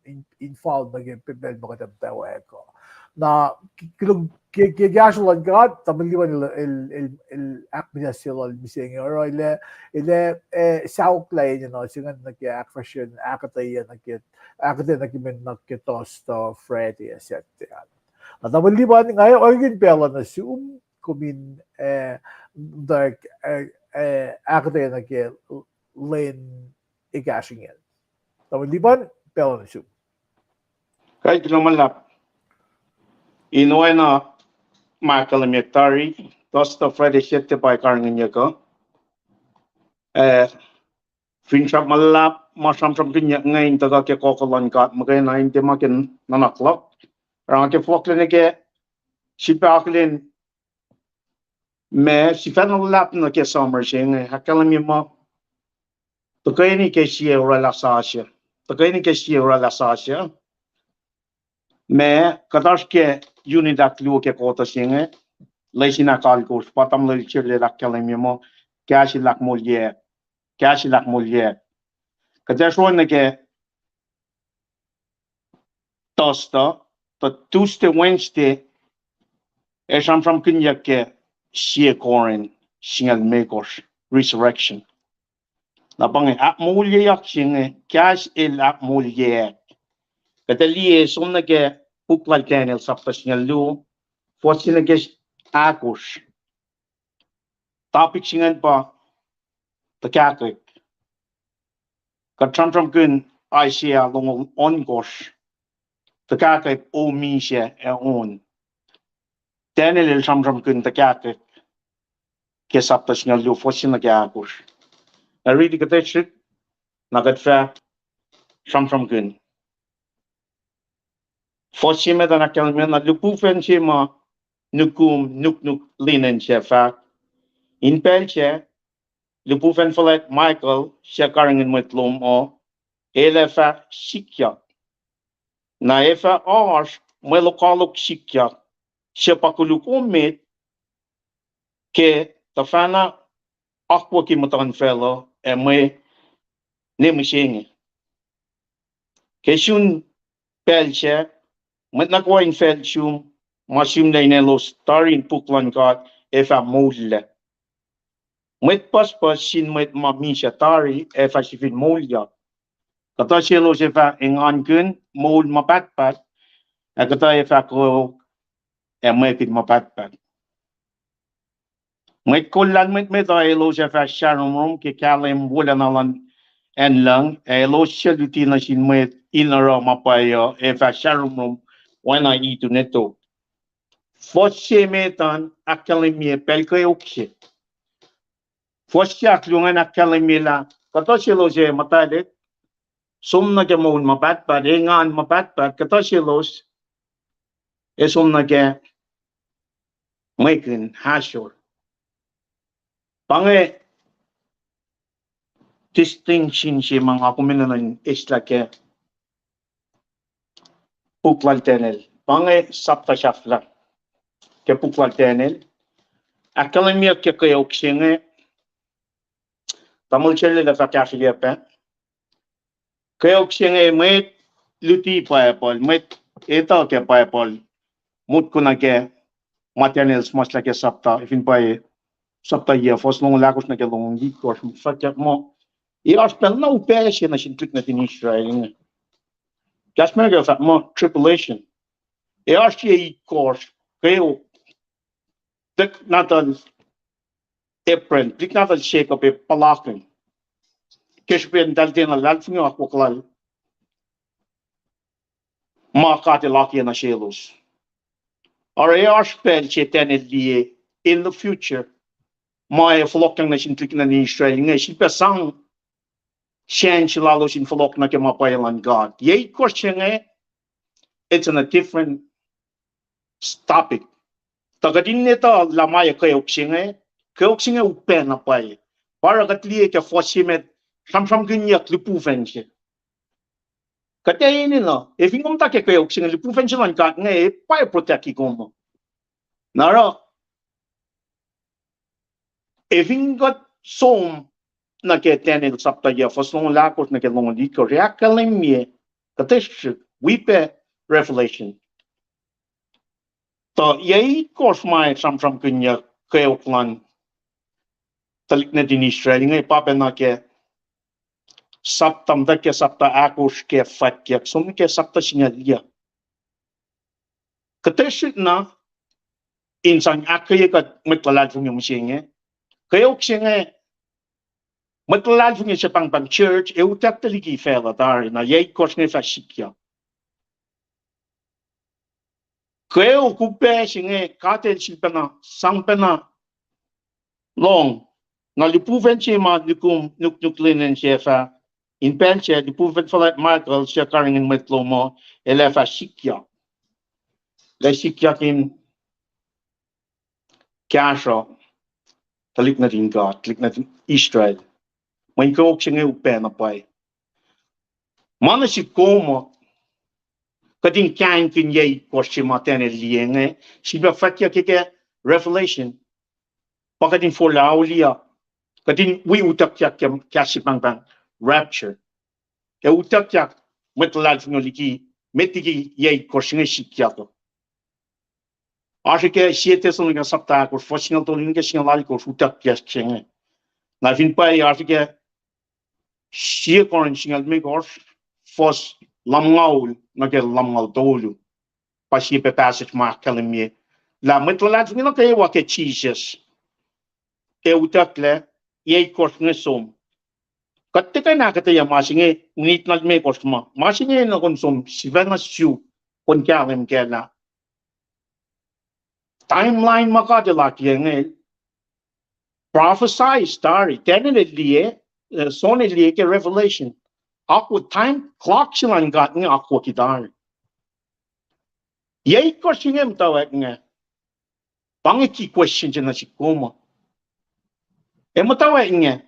in, in fal nuh ke pe-, pacl ma kuht ac muhtwacwacack. Na, k-, k-, ke, ke, ke kahsruh luhn God, Tamuhlwel Lipan el, el, el, el ahkmihsye lal mihsenge, oruh el, el, eh, saok lah enenuh, se ingacn nuh ke ahkfahsryen, ahkuhtweyac nuh ke, ahkuhtweyac nuh ke men nuh ke Tuster, Friday, Saturday. Na Tamuhlwel Lipan, nga orekmakihn pacl uh nuh sum, kom in, eh, dak, eh, eh, ahkuhtweyac nuh ke lwen ekahsr ingacn. Tamuhlwel Lipan, pacl uh nuh sum. Kain kuloh ma luhlahp. In oacna ma ahkkahlwemyeyuck tari, Tuster, Friday, Saturday pa karihngihnyuck uh. Eh, finsrak ma luhlahp, ma sramsramkihnyuck inge in tuhkuh ke kuh luhn God muhkwena in tiac ma ke nuhnak luhk. Oruh nga ke fohlohklac nuh ke, sifilpac akihlen ma sifacna luhlahp nuh ke summer se inge, ahkkahlwemye muh tuhkweni ke sie oraclah sasuc. Tuhkweni ke sie oraclah sasuc. Ma kuht oasr ke unit ahkluo ke kuhtuh se inge, lesin ahkalkosr, pa Tamuhlwel Cherlel ahkkahlwemye muh kahsrwel ahkmoulyak. Kahsrwel ahkmoulyak. Kuht ac sroang nuh ke Tuster, tuh Tuesday, Wednesday, ac sramsramkihnyuck ke sie Corinth singucul limekohsr, resurrection. Na pa inge ahkmoulyeyuck se inge, kahsrwel ahkmoulyak. Kuht ac liye som nuh ke puk lal Daniel sapta singucul luo, fuhs se nuh ke ahkosr. Topic se ingacn pa tuhkahkwek. Kuht sramsramkihn Isaiah longoul ohnkohsr, tuhkahkwek o misac ac on. Daniel el sramsramkihn tuhkahkwek ke sapta singucul luo, fuhs se nuh ke ahkosr. Ac riti kuhtuh srihk, na kuht fah sramsramkihn. Fuhs se met an ahkkahlwemye na lihpufacn se ma nukum nuknuk linen sac fahk, in pacl sac, lihpufacn fuhlwact Michael, suc karihngihn mwet lom uh, el ac fah sikyak. Na ac fah oasr mwe lokoalok sikyak, suc pa koluk emet ke tuhfahna akwucki muhtuhnfacl uh ac mwe ne mihsenge. Ke sun pacl sac, mwet nuh kwewa in facl sum, ma sihmlac in elos tari in puk luhn God, ac fah moullah. Mwet pucspucs sin mwet ma misac tari ac fah sifil moulyak. Kuhtuh selos ac fah engankihn moul ma pahtpaht, ac kuhtuh ac fah kweok ac mwekihn ma pahtpaht. Mwet kol lahlmwetmwet uh elos ac fah sahromrom ke kahlwem wolacna luhn acn lucng, ac elos suc luti nuh sin mwet in oruh ma pwacye uh ac fah sahromrom oacna itu ne tok. Fuhs se met an ahkkahlwemye pacl kweok se. Fuhs se ahkluo ingacn ahkkahlwemye lah kuhtuh selos ac muhtwaclwack, som nuh ke moul ma pahtpaht, engan ma pahtpaht, kuhtuh selos ac som nuh ke mwekihn, ahsor. Pa inge distinction se ma nga kom enenuh in eslah ke puk lal Daniel. Pa inge sapta sahflah ke puk lal Daniel. Ahkkahlwemyeyuck ke kweok se inge, tamuhlwel Cherlel ac fah kahsrweyuc pac. Kweok se inge mwet luti Bible, mwet etuh ke Bible, motko nuh ke ma Daniel suhmuhslah ke sapta, fin pwacye sapta yuc, fuhs longoul ahkosr nuh ke longoul itkohsr, fahk muh, ac oasr pacl na upac se nuh sin tuhlihk nuhtin Israel inge. Kahs America fahk muh tribulation. Ac oasr sie itkohsr, kweok, tuhlihk nahtuhl Abraham, tuhlihk nahtuhl Jacob ac puhlakihn ke srihpen eltahl tiacna luhlahlfongi akwuck lal ma God El akiyac nuh selos. Oruh ac oasr pacl se Daniel el liye in the future, ma ac fohlohkyang nuh sin tuhlihk nuhtin Israel inge, sifilpac sang sacn se lalos in fohlohk nuh ke ma pwacye luhn God. Yac itkohsr se inge, it's in a different topic. Tuh kuht in etuh lah ma kweok se inge, kweok se inge upac na pwacye. Pa oruh kuht liye ke fuhs se met, sramsramkihnyuck lihpufacn se. Kuht ac enenuh, efin kom tuh ke kweok se inge, lihpufacn se luhn God inge ac pwacye protect-i kom uh. Na oruh, efin kuht som nuh ke Daniel sapta yac, fuhs longoul ahkosr nuh ke longoul itkohsr, ac ahkkahlwemye, kuht ac srihk, wi pac Revelation. Tuh yac itkohsr ma sramsramkihnyuck kweok luhn tuhlihk nuhtin Israel inge pa pacna ke sapta, muhtwacta ke sapta ahkosr ke fwackyuck, som nuh ke sapta singucul yac. Kuht ac srihk na in sang ahkkweye kuht mwet luhlahlfongi mihsenge. Kweok se inge, mwet luhlahlfongi se pahngpahng church ac utucklac liki facluh tari, na yac itkohsr inge fah sikyak. Kweok upac se inge God El sifilpacna sang pacna lohng, na lihpufacn se ma nukum nuknuk linen se fah, in pacl sac lihpufacn fuhlwact Michael suc karihngihn mwet lom uh, el ac fah sikyak. El ac sikyak in kahsruh tuhlihk nuhtin God, tuhlihk nuhtin Israel. Mweyen kweok se inge upac na pwacye. Ma nuh sihk kom uh, kuht in kaingkihn yac itkohsr se ma Daniel liye inge, sifilpac fwackyuck ke Revelation. Pa kuht in forlah auliyak, kuht in wi utuckyak ke kahs se pahngpahng rapture. Ac utuckyak mwet luhlahlfongi liki, met liki yac itkohsr se inge sikyak uh. Oasr ke Sie Thessalonica sapta ahkosr, fuhs singucul tolu nuh ke singucul alkosr, utuckyak se inge. Na fin pwacye oasr ke Sie Corinth singucul limekohsr, fuhs lumngaul nuh ke lumngaul tolu. Pa sie pac passage ma ahkkahlwemye lah mwet luhlahlfongi nuh kwewa ke Jisus ac utucklac, yac itkohsr inge som. Kuht tiac kuh in ahkuhtweyac ma se inge, unit na limekohsr ma. Ma se inge na kom som sifacna suk, kom kahlwem kac lah timeline ma God El akiyac inge, prophesy tari, Daniel el liye, eh, John el liye ke Revelation. Akwuck, time clock se luhn God inge akwucki tari. Yac itkohsr se inge muhtwacwacack inge. Pa inge key question se nuh sihk kom uh. Ac muhtwacwacack inge.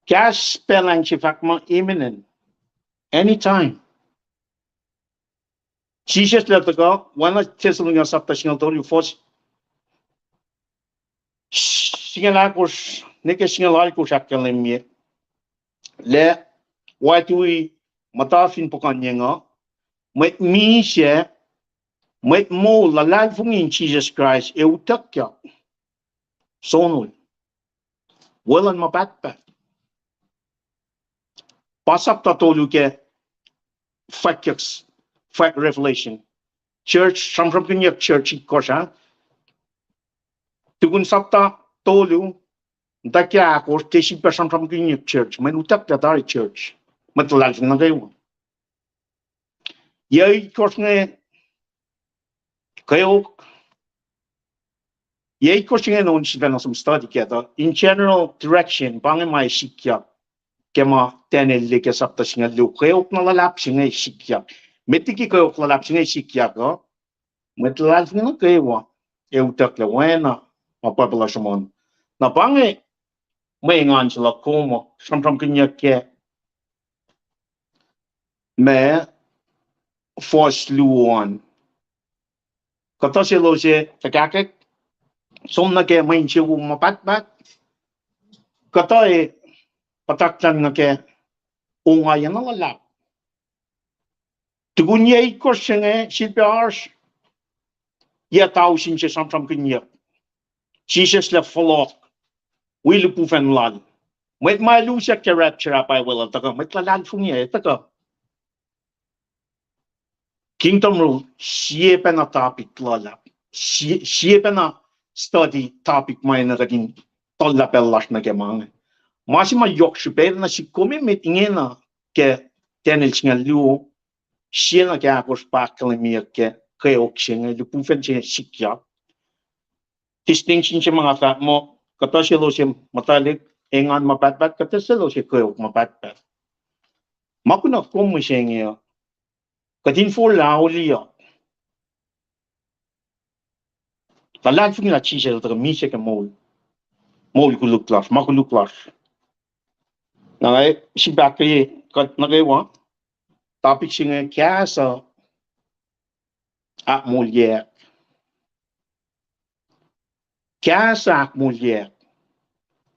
Kahs pacl se fahk muh imminent. Anytime. Jisus el tuhkuh, oacna Thessalonica sapta singucul tolu, fuhs singucul ahkosr nuh ke singucul alkosr ahkkahlwemye lah, wa tui muhta fin puhkuhnyeng uh, mwet misac, mwet moul luhlahlfongi in Jisus Kraist ac utuckyak sonol, weluhl ma pahtpaht. Pa sapta tolu ke fwackyuck, fwack Revelation. Church, sramsramkihnyuck church itkohsr ah. Tukun sapta tolu, muhta ke ahkosr, tiac sifilpac sramsramkihnyuck church, mweyen utucklac tari church, mwet luhlahlfongi nuh kwewa. Yac itkohsr inge kweok. Yac itkohsr inge on sifacna som study kac tuh in general direction, pa inge ma sikyak ke ma Daniel el liye ke sapta singucul luo, kweok na luhlahp se inge sikyak. Met liki kweok luhlahp se inge sikyak uh, mwet luhlahlfongi nuh kwewa ac utucklac, oacna ma Bible uh sruhmuhn. Na pa inge mwe engan se luhk kom uh, sramsramkihnyuck ke ma fuhs luo an. Kuhtuh selos ac tuhkahkwack som nuh ke mwe insewowo ma pahtpaht. Kuhtuh ac puhtaklacn nuh ke ongaiyac na luhlahp. Tukun yac itkohsr se inge sifilpac oasr yac tausin se sramsramkihnyuck. Jisus el fohlohk, wi lihpufacn lal. Mwet ma lusak ke rapture ah pa weluhl tuhkuh, mwet luhlahlfongi ac tuhkuh. Kingdom Rule, sie pacna topic luhlahp. Sie, sie pacna study topic ma enenuh kuht in tuhllah pacl lasr nuh ke ma inge. Ma se ma yohk srihpac nuh sihk kom emet ingena ke Daniel singucul luo, sie nuh ke ahkosr pa ahkkahlwemyeyuck ke kweok se inge, lihpufacn se sikyak. Distinction se ma nga fahk muh, kuhtuh selos ac muhtwaclihk engan ma pahtpaht, kuhtuh selos ac kweok ma pahtpaht. Ma kunuh kom mihsenge uh, kuht in forlah auliyak. Luhlahlfongi lah Jisus el tuhkuh misac ke moul, moul koluk lasr, ma koluk lasr. Na nga sifilpac ahkkweye kuht nuh kwewa, topic se inge, kahs uh ahkmoulyak. Kahs uh ahkmoulyak.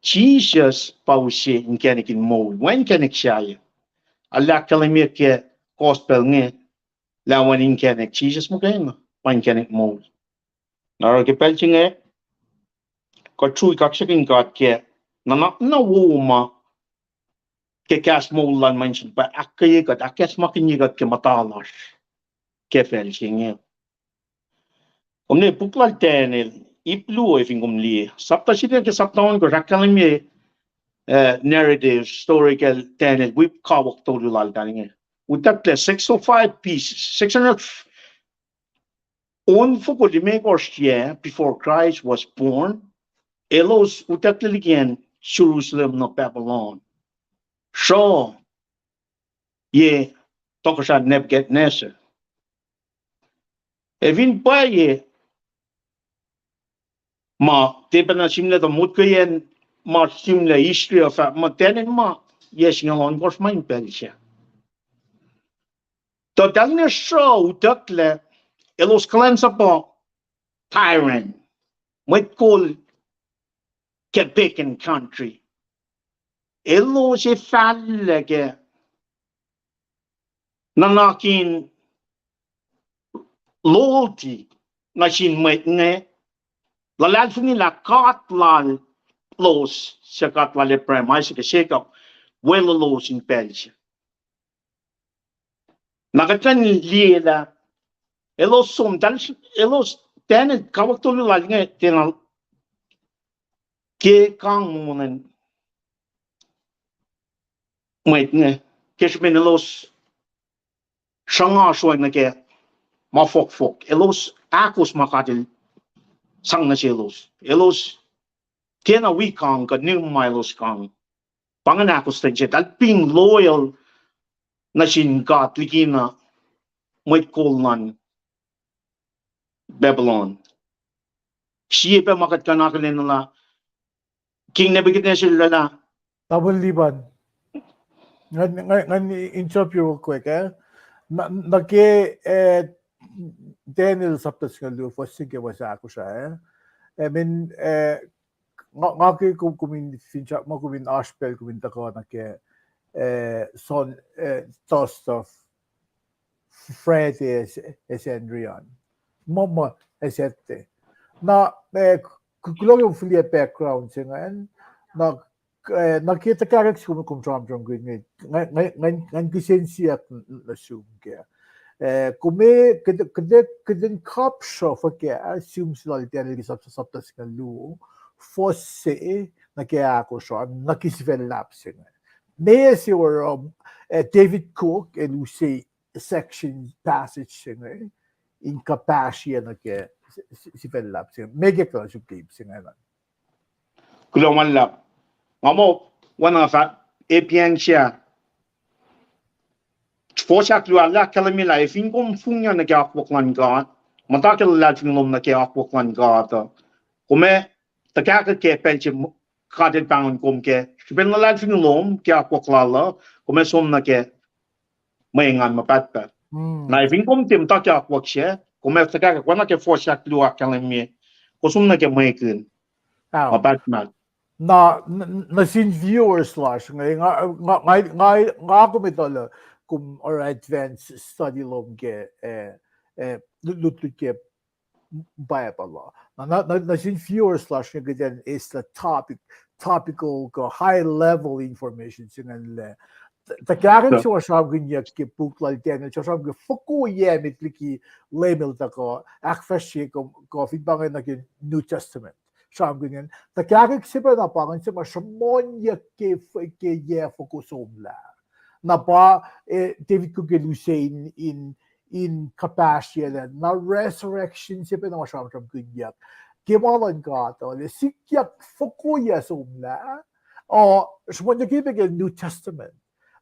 Jisus pa use inkacnek in moul, wacngihn inkacnek sahyac. Arlac ahkkahlwemye ke gospel inge lah wacngihn inkacnek, Jisus muhkwena pa inkacnek moul. Na oruh ke pacl se inge, kuht srui kaksakihn God ke nuhnak na wowo ma ke kahs moul lal mwe insewowo pa ahkkweye kuht, ahkacsmakihnye kuht ke muhta lasr ke pacl se inge. Kom liye puk lal Daniel, ip luo, fin kom liye. Sapta singucul, ke sapta ohnkohsr ahkkahlwemye, eh, narrative story kacl Daniel, wi kawuck tolu lal an inge. Utucklac six oh five B C, six hundred, on foko limekohsr yac before Christ was born, elos utucklac liki acn Jerusalem nuh Babylon. Sruh ye tohkohsrah Nebuchadnezzar. Ac fin pwacye ma tiac pacna sihmlac tuh motkweyacn ma sihmlac Israel fahk muh Daniel ma yac singucul ohnkohsr ma in pacl sac. Tuh tahl ne sruh utucklac, elos kuhlwacnsapuh tyrant, mwet kol ke pagan country. Elos ac fahllac ke nuhnak in loyalty nuh sin mwet inge, luhlahlfongi lah God lalos, suc God lal Abraham, Isaac, ac Jacob, weluhlos in pacl se. Na kuht kuh in liye lah elos som, tahl, elos, Daniel kawuck tolu lal inge tiacna ke kang munen mwet inge, ke srihpen elos sruhnga sruoh nuh ke ma fohkfohk. Elos ahkos ma God el sang nuh selos. Elos tiacna wi kang kuh nihm ma elos kang. Pa ingacn ahkostwen se, tahl being loyal nuh sin God likina mwet kol luhn Babylon. Sie pac ma kuht kuh in akihlen lah King Nebuchadnezzar el oraclah. Tamuhlwel Liban. Ngan, ngan, ngan interrupt you real quick, eh? Na, nuh ke, eh, Daniel sapta singucul luo, fuhs se ke fuhs ahkosr ah, eh? I mean, eh, nga, nga ke kom, kom in finsrak muh kom in oasr pacl kom in tuhkuh nuh ke, eh, Son, eh, Toast of Friday ac, ac Sacnri an. Muh, muh, ac Saturday. Na, eh, k-, kuloh ke kom fihliyac background se ingacn. Na, eh, na ke tuhkahkwack se kom, kom sramsramkihn inge, ngan, ngan, ngan, ngan kihsen siyuck n-, n-, nuh sum kac. Eh, kom, kuht, kuht, kuht in kapsruh fuhkah, eh, sihm se lal Daniel ke sap-, sapta singucul luo, fuhs se nuh ke ahkosr an, nuh ke sifacn luhlahp se inge. Meac se oruh, eh, David Cook el use section, passage se inge in kuhpahsrye nuh ke s-, s-, sifacn luhlahp se inge. Meac ke kuh sum ke ip se inge an. Kuloh ma luhlahp. Nga muh, oacna fah, epiang sah. Fuhs ahkluo ah ahkkahlwemye lah, ac fin kom fongiyuck nuh ke akwuck luhn God, muhta ke luhlahlfongi lom nuh ke akwuck luhn God uh, kom ac tuhkahkwack ke pacl se God el pahngon kom kac, srihpen luhlahlfongi lom ke akwuck lal uh, kom ac som nuh ke mwe engan ma pahtpaht. Na ac fin kom tiac muhta ke akwuck sac, kom ac tuhkahkwack, oacna ke fuhs ahkluo ahkkahlwemye, kom som nuh ke mwekihn ma pahtpaht. Na, n-, nuh sin viewers lasr inge, nga, nga, nga, nga, nga kom etuh lah kom oruh advanced study lom ke, eh, eh, lut-, lutlut ke Bible uh. Na, na, na, nuh sin viewers lasr inge kuht in eis lah topic, topical kuh high level information se ingacn lah. T-, tuhkahkwack se ma sramsramkihnyuck ke puk lal Daniel, sramsram ke foko yac met liki Leum el tuhkuh ahkfahsrye kuh, kuh fin pa inge nuh ke New Testament. Sramsramkihn ingacn. Tuhkahkwack se pacna pa ingacn se ma sruhmuhnyuck ke f-, ke yac foko somlah. Na pa, eh, David Cook el use in, in, in kuhpahsryacl, na resurrection se pacna ma sramsramkihnyuck ke ma luhn God uh, lah sikyak foko yac somlah, uh, sruhmuhnyuck pac ke New Testament.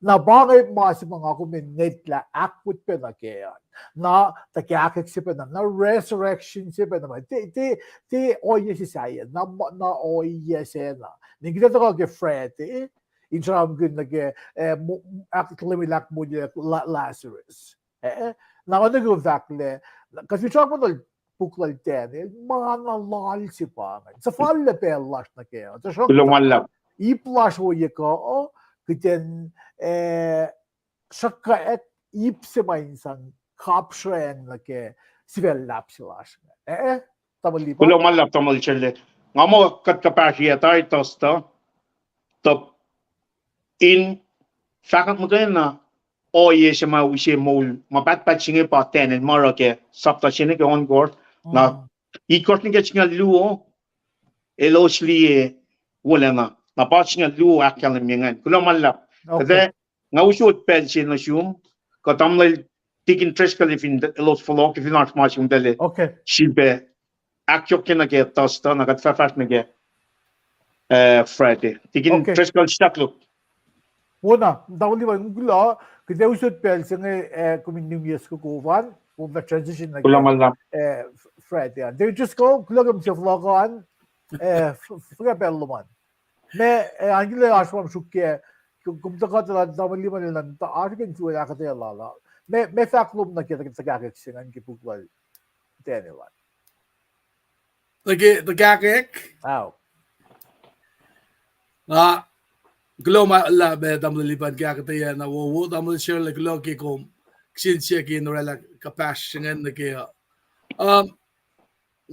Na pa inge ma se ma nga kom in ngwetlah ahkmot pacna ke an. Na tuh kahkwack se pacna, na resurrection se pacna ma. Tiac, tiac, tiac ohiyac se sahyac, na, na ohiyac se na. Nwe kuht ac tuhkuh ke Friday, in sramsramkihn nuh ke, eh, ahk-, Leum El ahkmoulyeyuck La-, Lazarus. Eh, na oacna ke fahk lah, kuht fin sramsramkihn puk lal Daniel, ma na loal se pa ingacn. Suhfallac pacl lasr nuh kac. Tuhsruhktuh ip lasr ohiyac kuh, kuht in, eh, sruhkwack ip se ma in sang kapsracng nuh ke sifac luhlahp se lasr ingacn. Eh, tamuhlwel Lipan? Kuloh ma luhlahp, tamuhlwel Sherle. Nga muh kuht kuhpahsrye tari Thursday, tuh in fahkwack muhkwena ohiyac se ma use moul ma pahtpaht se inge pa Daniel ma oruh ke sapta se nuh ke ohnkohsr. Na itkohsr nuh ke singucul luo, elos liye wolacna. Na pa singucul luo ahkkahlwemye ingacn. Kuloh ma luhlahp. Kuht ac, nga usot pacl se nuh sum, kuh tamuhlwel Tikin Driscoll fin elos fohlohk, fin oasr ma sum tahl sifilpac ahkyohkye nuh ke Thursday, na kuht fahfahsr nuh ke, eh, Friday. Tikin Driscoll, staklo. Wona, tamuhlwel Lipan, kuloh, kuht ac usot pacl se inge, eh, kom in nimet soko kof an, kom fah transition nuh ke, eh, Friday an. Tikin Driscoll, kuloh ke kom se fohlohk an, eh, fuhkah pacl lom an. Ma, eh, an kila oasr ma srukyac, kom tuhkuh tuh tamuhlwel Lipan el na oasr ke in fuhkah ahkuhtweyac lal uh. Ma, ma fahk lom nuh ke tuhkahkwack se ingacn ke puk lal Daniel an. Nuh ke tuhkahkwack? Ao. Na, kuloh ma luhlahp, tamuhlwel Lipan, ke ahkuhtweyac na wowo, tamuhlwel Sherle, kuloh ke kom kihsen siyuck in orwaclah kuhpahsr se ingacn nuh ke uh. Um,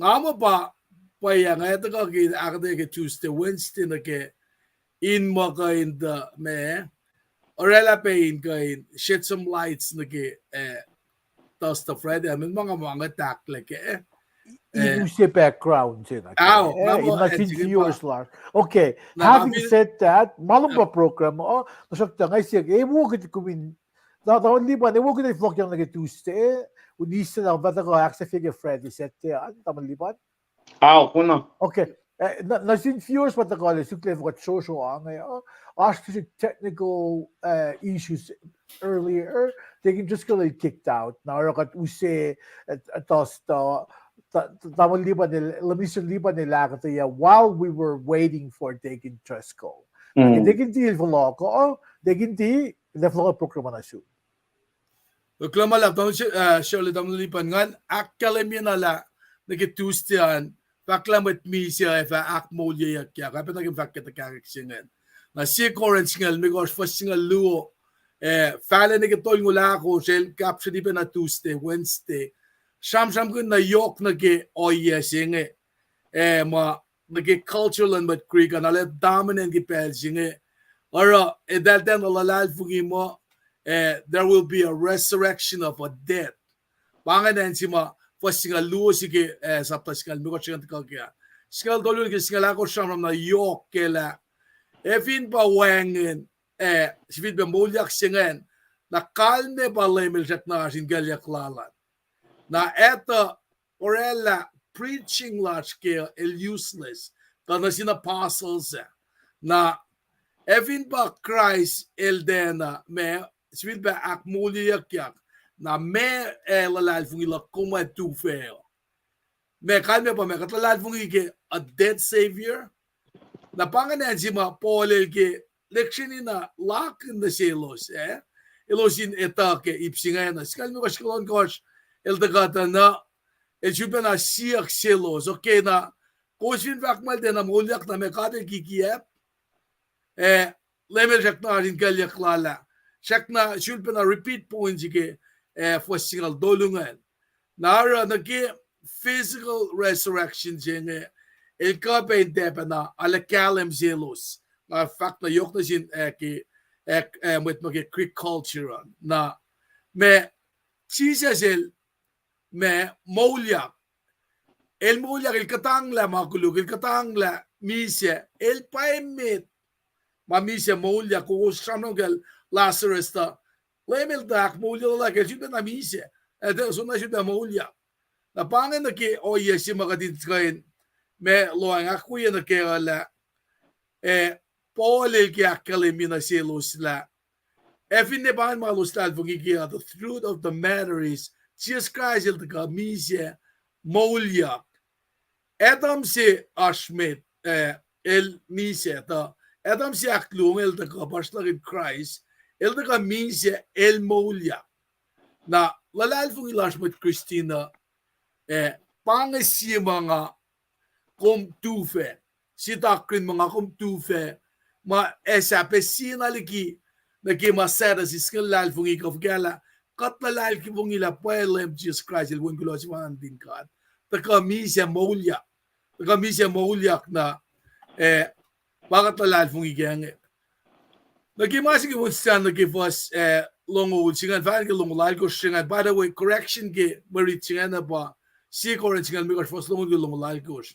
nga muh pa, pwacye nga tuhkuh ke ahkuhtweyac ke Tuesday, Wednesday nuh ke in muh kuh in tuh ma, orwaclah pac in kuh in shed some lights nuh ke, eh, Thursday, Friday, I mean, ma nga muh nga tahklac kac. In use background se na ke, in nuh sin viewers lasr. Okay, having said that, ma lom pa program uh, tuhsruhktuh nga siyuck, e wo kuht kom in, tamuhlwel Lipan, e wo kuht in fohlohkyak nuh ke Tuesday, un eis na pa tuhkuh ahksahfye ke Friday, Saturday an, tamuhlwel Lipan. Ao, kona. Okay. Nuh sin viewers ma tuhkuh lah suk lah fokot srosro ange, oasr srihsrihk technical issues earlier. Tikin Driscoll el kicked out. Na oruh kuht use, Thursday, tamuhlwel Lipan el, Minister Lipan el ahkuhtweyac while we were waiting for Tikin Driscoll. Tikin T el fohlohk, Tikin T el fohlohk program an nuh sum. Kuloh ma luhlahp, tamuhlwel Sherle, tamuhlwel Lipan, ngan ahkkahlwemye na lah nuh ke Tuesday an, fahk lah mwet misac ac fah ahkmoulyeyuckyak, oacyacpac nuh ke fahk ke tuhkahkwack se ingacn. Na sie Corinth singucul limekohsr, fuhs singucul luo, fahlac nuh ke tolngoul ahkosr, el kapsreni pacna Tuesday, Wednesday. Sramsramkihn na yohk nuh ke ohiyac se inge, ma nuh ke culture luhn mwet Greek an, arlac dominant ke pacl se inge. Oruh eltahl tiacna luhlahlfongi muh, there will be a resurrection of a dead. Pa ingacn acn se ma fuhs singucul luo se ke sapta singucul limekohsr se ingacn tuhkuh kac. Singucul tolu nuh ke singucul ahkosr sramsram na yohk kac lah, ac fin pa wacngihn, sifilpac moulyak se ingacn, na kalmac pa Leum El srackna oasr in kuclyuck lal an. Na etuh orwaclah preaching lasr ke el useless, tuh nuh sin apostles ah. Na ac fin pa Kraist el tiacna, ma sifilpac ahkmoulyeyuckyak, na ma ac luhlahlfongi luhk kom ac tufah uh. Ma kalmac pa ma kuht luhlahlfongi ke a dead Savior. Na pa ingacn acn se ma Paul el ke lihksreni na lakihn nuh selos, elos in etuh ke ip se ingacn. Singucul limekohsr, singucul ohnkohsr, el tuhkuh tuh na, el sulpacna siyuck selos, okay, na kowos fin fahk muh el tiacna moulyak, na ma God el kikiacp, Leum El srackna oasr in kuclyuck lal ah. Srackna sulpacna repeat point se ke fuhs singucul tolu ingacn. Na oruh nuh ke physical resurrection se inge, el kuh pac in tiacpacna arlac kahlwem selos. Nga fahk na yohk nuh sin ke mwet ma ke Greek culture an. Na ma Jisus el ma moulyak. El moulyak, el kuhtanglah ma koluk, el kuhtanglah misac, el pa emet ma misac moulyak. Kowos sramsram kacl Lazarus tuh Leum El tuh ahkmoulyelah ke el sulpacna misac, el tuh soenna sulpac moulyak. Na pa inge nuh ke ohiyac se ma kuht in kuh in ma lohacng ahkwoye nuh kac uh lah, Paul el ke ahkkahlwemye nuh selos lah Ac finne pa ingacn ma elos luhlahlfongi ke uh, the truth of the matter is, Jisus Kraist el tuhkuh misac moulyak. Adam se oasr met, eh, el misac, tuh Adam se ahkluo inge el tuhkuh puhsrlakihn Kraist, el tuhkuh misac, el moulyak. Na luhlahlfongi lasr mwet Kristin uh, eh, pa inge sie ma nga kom tufah, sie doctrine ma nga kom tufah, ma ac sahp ac sie na liki nuh ke ma Sadducees inge luhlahlfongi kuh fuhkah lah kuht luhlahlfongi lah pwacye Leum Jisus Kraist el Wen kuloh sefanna nuhtin God, tuhkuh misac moulyak, tuhkuh misac moulyak na, eh, pa kuht luhlahlfongi kac inge. Nuh ke ma se ke Winston nuh ke fuhs, eh, longoul se ingacn, fahk ke longoul alkosr se ingacn, by the way, correction ke mwe rit se ingacn uh pa, sie Corinth se ingacn limekohsr, fuhs longoul ke longoul alkosr.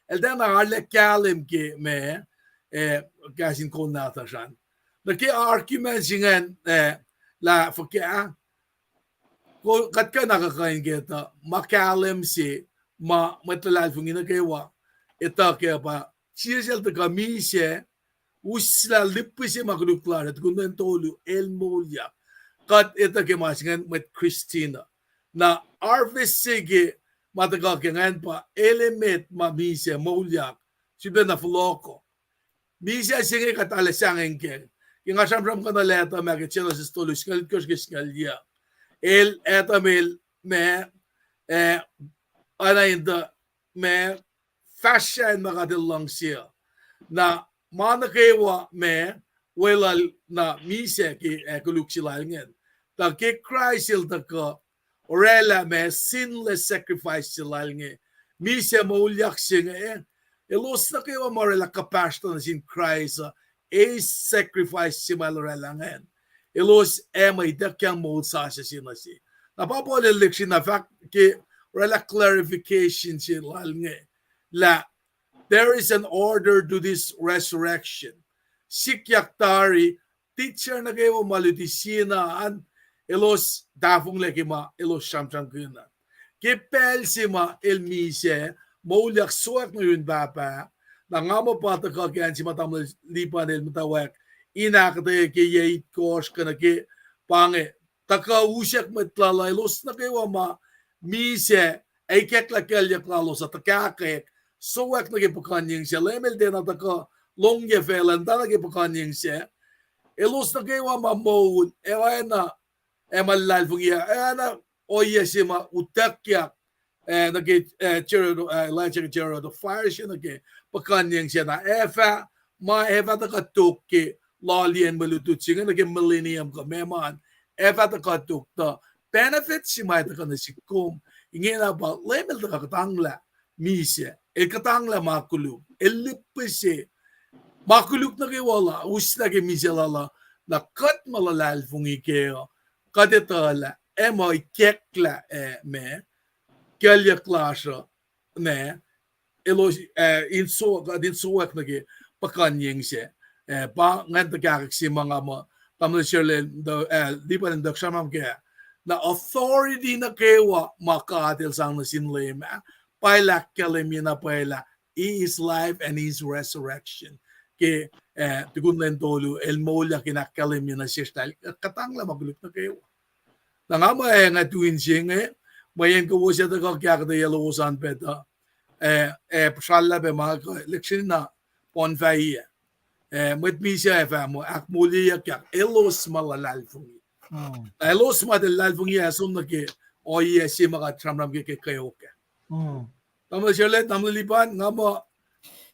El tiacna arlac kahlwem ke ma, eh, kahs in kol nahtuhsr an. Nuh ke argument se ingacn, eh, lah fuhkah, ko-, kuht kuh na kuh kuh in ke tuh ma kahlwem se ma mwet luhlahlfongi nuh kwewa etuh kac pa Jisus el tuhkuh misac, uslah lihpihse ma koluk lasr uh, tukun lwen tolu el moulyak. Kuht etuh ke ma se ingacn mwet Kristin uh. Na harvest se ke ma tuhkuh ke ingacn pa el emet ma misac moulyak, sifilpacna fohlohko. Misac se inge kuht arlac sahngweng kac. Ke nga sramsram kuh na leta ma ke Genesis tolu, singucul itkohsr ke singucul yuc, el, Adam el, ma, eh, oacna in tuh ma fahsr in ma God el luhngse uh. Na ma nuh kwewa ma weluhl na misac ke, eh, koluk se lal ingacn. Tuh ke Kraist el tuhkuh orwaclah ma sinless sacrifice se lal inge, misac moulyak se inge, elos nuh kwewa ma orwaclah kuhpahsr tuh nuh sin Kraist uh, eis sacrifice se ma el orwaclah ingacn, elos ac mwe ituckyang moul sasuc se nuh se. Na pa Paul el lihksreni na fahk ke orwaclah clarification se lal inge, lah there is an order to this resurrection. Sikyak tari, teacher nuh kwewa ma luti sie na an, elos tahfonglac ke ma elos sramsramkihn an. Ke pacl se ma el misac, moulyak, sowack nuh yurin Pahpah, na nga muh pa tuhkuh ke acn se ma tamuhlwel Lipan el muhtwacwacack in ahkuhtweyac ke yac itkohsr kuh nuh ke, pa inge, tuhkuh usack mwet lal uh, elos nuh kwewa ma misac, ac ikacklah kuclyuck lalos uh, tuhkahkwack, sowack nuh ke puhkuhnyeng sac, Leum el tiacna tuhkuh longyac facluh, muhta nuh ke puhkuhnyeng sac. Elos nuh kwewa ma moul, ac oacna, ac ma luhlahlfongi, ac oacna ohiyac se ma utuckyak, eh, nuh ke, eh, Jericho, eh, Elijah ke Jericho, fire se nuh ke puhkuhnyeng sac na, ac fah, ma ac fah tuhkuh tok ke loaliyacn mwe lutlut se inge nuh ke millennium kuh meac ma an, ac fah tuhkuh tok tuh benefit se ma ac tuhkuh nuh sihk kom. Ingena pa Leum el tuhkuh kuhtanglah misac, el kuhtanglah ma koluk, el lihpihse ma koluk nuh kwewa la, uslah ke misac lal uh, na kuht ma luhlahlfongi kac uh, kuht etuhlah, ac ma ikacklah, eh, ma, kuclyuck lasr uh, ma, elos, eh, in so-, kuht in sowack nuh ke puhkuhnyeng sac. Eh, pa ingacn tuhkahkwack se ma nga muh, tamuhlwel Sharlel, eh, Lipan el tuh sramsram kac. Na authority nuh kwewa ma God el sang nuh sin Leum ah, pa el ahkkahlwemye na pwacye lah He is life and He is resurrection. Ke, eh, tukun lwen tolu, el moulyak in ahkkahlwemye nuh sesr lah el kuhtanglah ma koluk nuh kwewa. Na nga muh, eh, nga tu in se inge, mweyen kowos ac tuhkuh ke ahkuhtweyac lowos an pac tuh, eh, eh, puhsrallah pac ma kuh lihksreni na Pohnpei ah. Eh, mwet misac ac fah muh ahkmoulyeyuckyak, elos ma luhlahlfongi. Na elos ma tiac luhlahlfongi ac som nuh ke ohiyac se ma kuht sramsram ke, ke kweok ah. Tamuhlwel Sharlel, tamuhlwel Lipan, nga muh,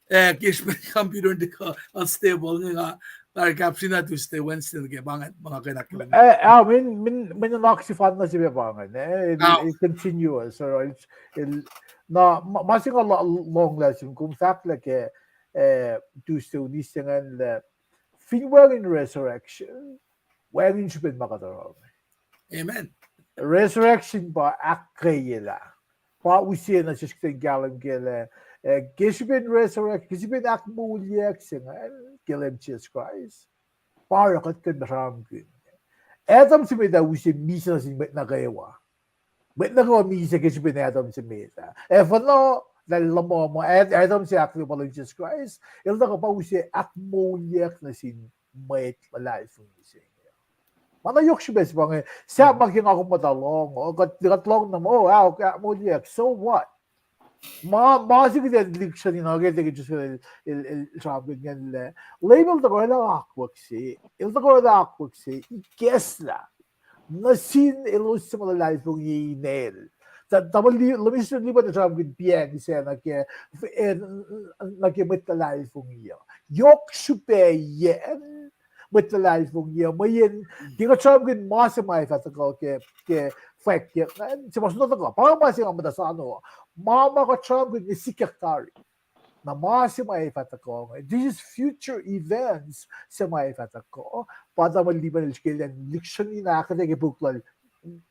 eh, ke srihpen computer in tuhkuh unstable inge, nga tari kapsrina Tuesday, Wednesday nuh ke pa ingacn, ma nga kena ke. Eh, ah, min, min, min nuhnak sefanna se pac pa ingacn, eh, continuous, so, na ma se nga lohnglah sum kom fahk lah ke, eh, Tuesday, Wednesday ingacn lah fin wacngihn resurrection, wacngihn srihpen ma kuht oruh. Amen. Resurrection pa ahkkweyelah. Pa use nuh sesr kuht in kahlwem kac lah, eh, ke srihpen resurrect, ke srihpen ahkmoulyak se ingacn ke Leum Jisus Kraist, pa oruh kuht kuh in sramsramkihn. Adam se met ah use misac nuh sin mwet nuh kwewa. Mwet nuh kwewa misac ke srihpen Adam se met ah. Ac fuhnuh, na luhman ma Ad-, Adam se ahkluo pa Leum Jisus Kraist, el tuhkuh pa use ahkmoulyak nuh sin mwet luhlahlfongi se inge. Ma na yohk srihpac se pa inge, sahp ma ke nga kom muhta lohng, o, kuht, kuht lohng na muh, oh, ah, okay, ah, moulyak, so what? Ma, ma se kuht in lihksreni na ke, ke just el, el, el sramsramkihn lah Leum el tuhkuh lah akwuck se, el tuhkuh lah akwuck se, ikacslah nuh sin elos suc ma luhlahlfongi inel. Ta-, tamuhlwel Li-, Leum Mister Liban el sramsramkihn piacng se nuh ke, eh, nuh ke mwet luhlahlfongi uh. Yohk srihpac yen mwet luhlahlfongi uh, mweyen ke kuht sramsramkihn ma se ma ac fah tuhkuh ke, ke fwackyak, eh, se ma sun tuhkuh. Pa ma se nga muhta sano, ma, ma kuht sramsramkihn inge sikyak tari. Na ma se ma ac fah tuhkuh inge, this is future events, se ma ac fah tuhkuh. Pa tamuhlwel Liban el srihke elan lihksreni na ahkuhtweyac ke puk lal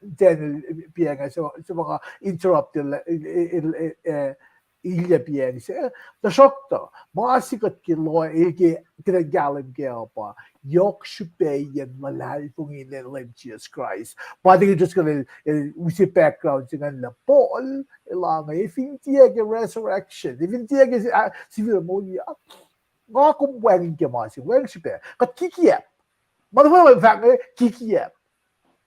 Daniel, piacng se, se ma nga interrupt el, el, el, eh, ilya piacng se. Tuhsruhktuh ma se kuht ke loh, el ke, kuht in kahlwem kac uh pa yohk srihpac yen luhlahlfongi inel Leum Jisus Kraist. Pa tikin just kuht el, el use background se ingacn lah Paul el ange, e fin tiac ke resurrection, e fin tiac ke, ah, sifil moulyak, nga kom wacngihn ke ma se, wacngihn srihpac. Kuht kikiacp. Ma tuhfah fahk inge, kikiacp.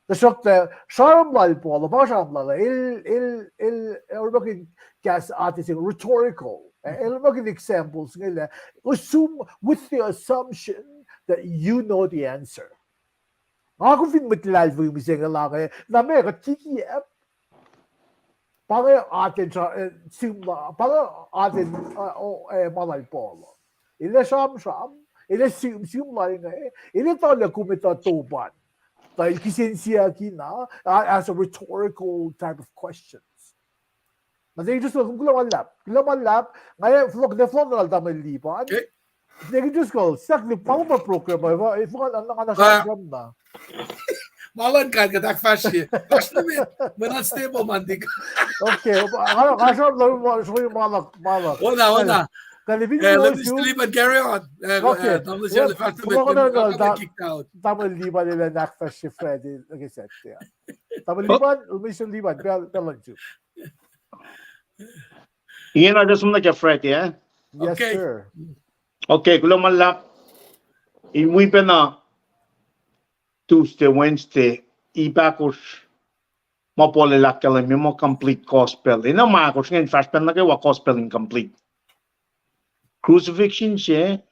Tuhsruhktuh sramsram lal Paul, pa sramsram lal, el, el, el, el orekmakihn kahs atac se rhetorical. Eh, el orekmakihn examples inge lah, assume, with the assumption that you know the answer. Nga kom fin mwet luhlahlfongi mihsenge lah inge, na meac kuht kikiacp. Pa inge atacn, eh, sihm la, pa inge atacn, eh, o, eh, ma lal Paul. El ac sramsram, el ac sihm, sihm lal inge, el ac tuhlac kom etuh top an. Tuh el kihsen siyuck na, uh, as a rhetorical type of questions. Na tikin just kuloh ma luhlahp, kuloh ma luhlahp, nga ac fohlohk, fohlohk nuh lal tamuhlwel Liban. Tikin just kuloh, siyuck lah pa ma program, eh, pa, eh, fohlohk nuh, nuh, nuh, sramsram na. Ma luhn God kuht ahkfahsrye. Fahsr nuh met, mwe unstable ma tikin. Okay, nga, nga sramsram, ma, sramsram ma luhk, ma luhk. Ona, ona. Kuh, kuh, eh, Leum Mister Liban, carry on. Eh, okay. Eh, tamuhlwel Liban, fahsr nuh met, kuloh ma luhlahp, tamuhlwel Liban el ac ahkfahsrye Friday, okay, Saturday. Tamuhlwel Liban, Mister Liban, pacl, pacl luhn Jew. Ingena just nuh ke Friday, eh? Yes, sir. Okay, kuloh ma luhlahp. In wi pacna Tuesday, Wednesday, ip ahkosr, ma Paul el ahkkahlwemye muh complete gospel. Ena ma ahkosr ingacn fahsr pacna nuh kwewa gospel in complete. Crucifixion se,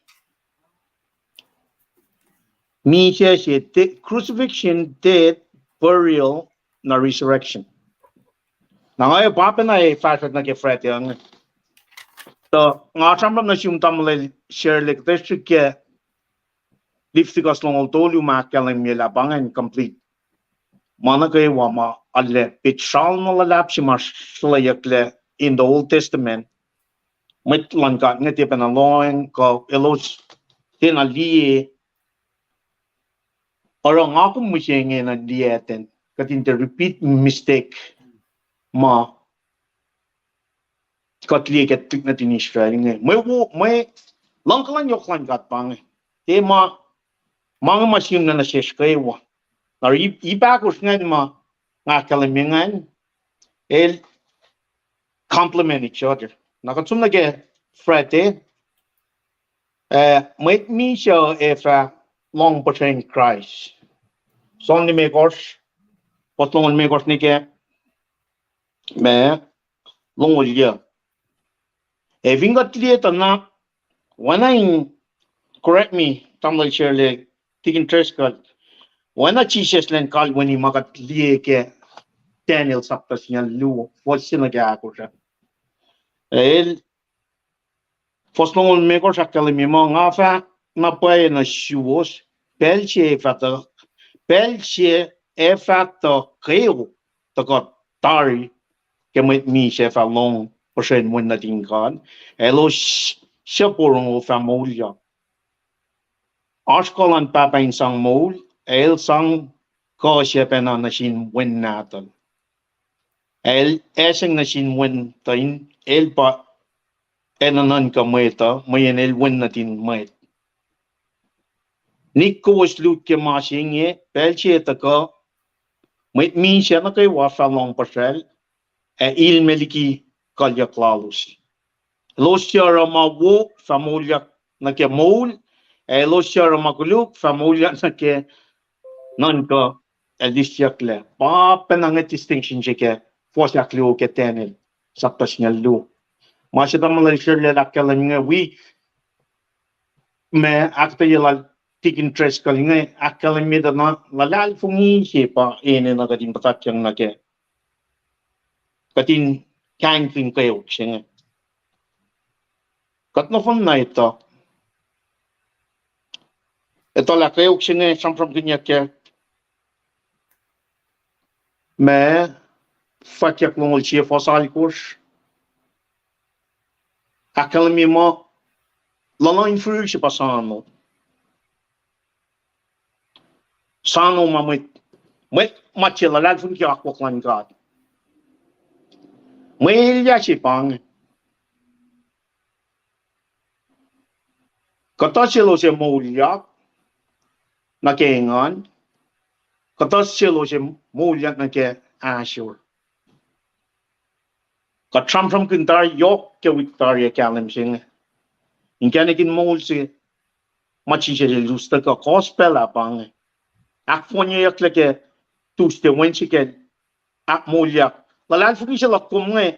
misac se, de-, crucifixion, death, burial, na resurrection. Na nga pa pacna ac fahsr nuh ke Friday inge. Tuh nga sramsram nuh sum tamuhlwel Sherle, kuht srihke Leviticus longoul tolu ma ahkkahlwemye lah pa ingacn complete. Ma nuh kwewa ma arlac petsralna luhlahp se ma sruhlweyucklac in the Old Testament. Mwet luhn God inge tiac pacna lohacng kuh elos tiacna liye. Oruh nga kom mihsenge nuh liye ten, kuht in tiac repeat mistake ma kuht liye ke tuhlihk nuhtin Israel inge. Mwe wo, mwe luhngkuhlwacng yohk luhn God pa inge. Tiac ma, ma inge ma sihm nuh sesr kwewa. Na ip, ip ahkosr ingacn ma nga ahkkahlwemye ingacn, el complement each other. Na kuht som nuh ke Friday, eh, mwet misac ac fah lohng puhsren Kraist. John limekohsr, fuhs longoul limekohsr nuh ke, ma, longoul yuh. Ac fin kuht liye tuh na, oacna in, correct me, tamuhlwel Sherle, tikin Driscoll, oacna Jisus elan kalweni ma kuht liye ke Daniel sapta singucul luo, fuhs se nuh ke ahkosr ah. El, fuhs longoul limekohsr ahkkahlwemye muh nga fah na pwacye nuh suwos, pacl se ac fah tuh, pacl se ac fah tuh kweok, tuh kuht tari ke mwet misac fah lohng puhsren Wen nuhtin God, ac elos suc porongo fah moulyak. Oasr kuh luhn Pahpah in sang moul, ac el sang kuh se pacna nuh sin Wen Nahtuhl. El acse nuh sin Wen tuh in el pa ac nuhnuhnkuh mwet uh, mweyen el Wen nuhtin mwet. Nik kowos lut ke ma se inge, pacl se tuhkuh, mwet misac nuh kwewa fah lohng puhsracl, ac ilme liki kuhlyuck lalos. Elos suc oruh ma wo fah moulyak nuh ke moul, ac elos suc oruh ma koluk fah moulyak nuh ke nuhnkuh, ac lisyucklac. Pa pacna inge distinction se ke fuhs ahkluo ke Daniel sapta singucul luo. Ma se tamuhlwel Sherle el ahkkahlwemye inge wi ma ahkuhtweyac lal Deacon Driscoll inge, ahkkahlwemye tuh na luhlahlfongi se pa enenuh kuht in puhtatyang nuh kac. Kuht in kahingkihn kweok se inge. Kuht nohfohn na etuh. Etuh lah kweok se inge sramsramkihnyuck ke ma Fwackyuck longoul sie fuhs alkosr. Ahkkahlwemye muh luhluh in firir se pa soano. Soano ma mwet, mwet ma tiac luhlahlfongi ke akwuck luhn God. Mwe elyah se pa inge. Kuhtuh selos ac moulyak nuh ke engan, kuhtuh selos ac moulyak nuh ke ahsor. Kuht sramsramkihn tari yohk ke wik tari ah kahlwem se inge. Inkacnek in moul se ma Jisus el us tuhkuh, gospel ah pa inge. Ahkfohnyeyucklac ke Tuesday, Wednesday ke ahkmoulyak. Luhlahlfongi se luhk kom inge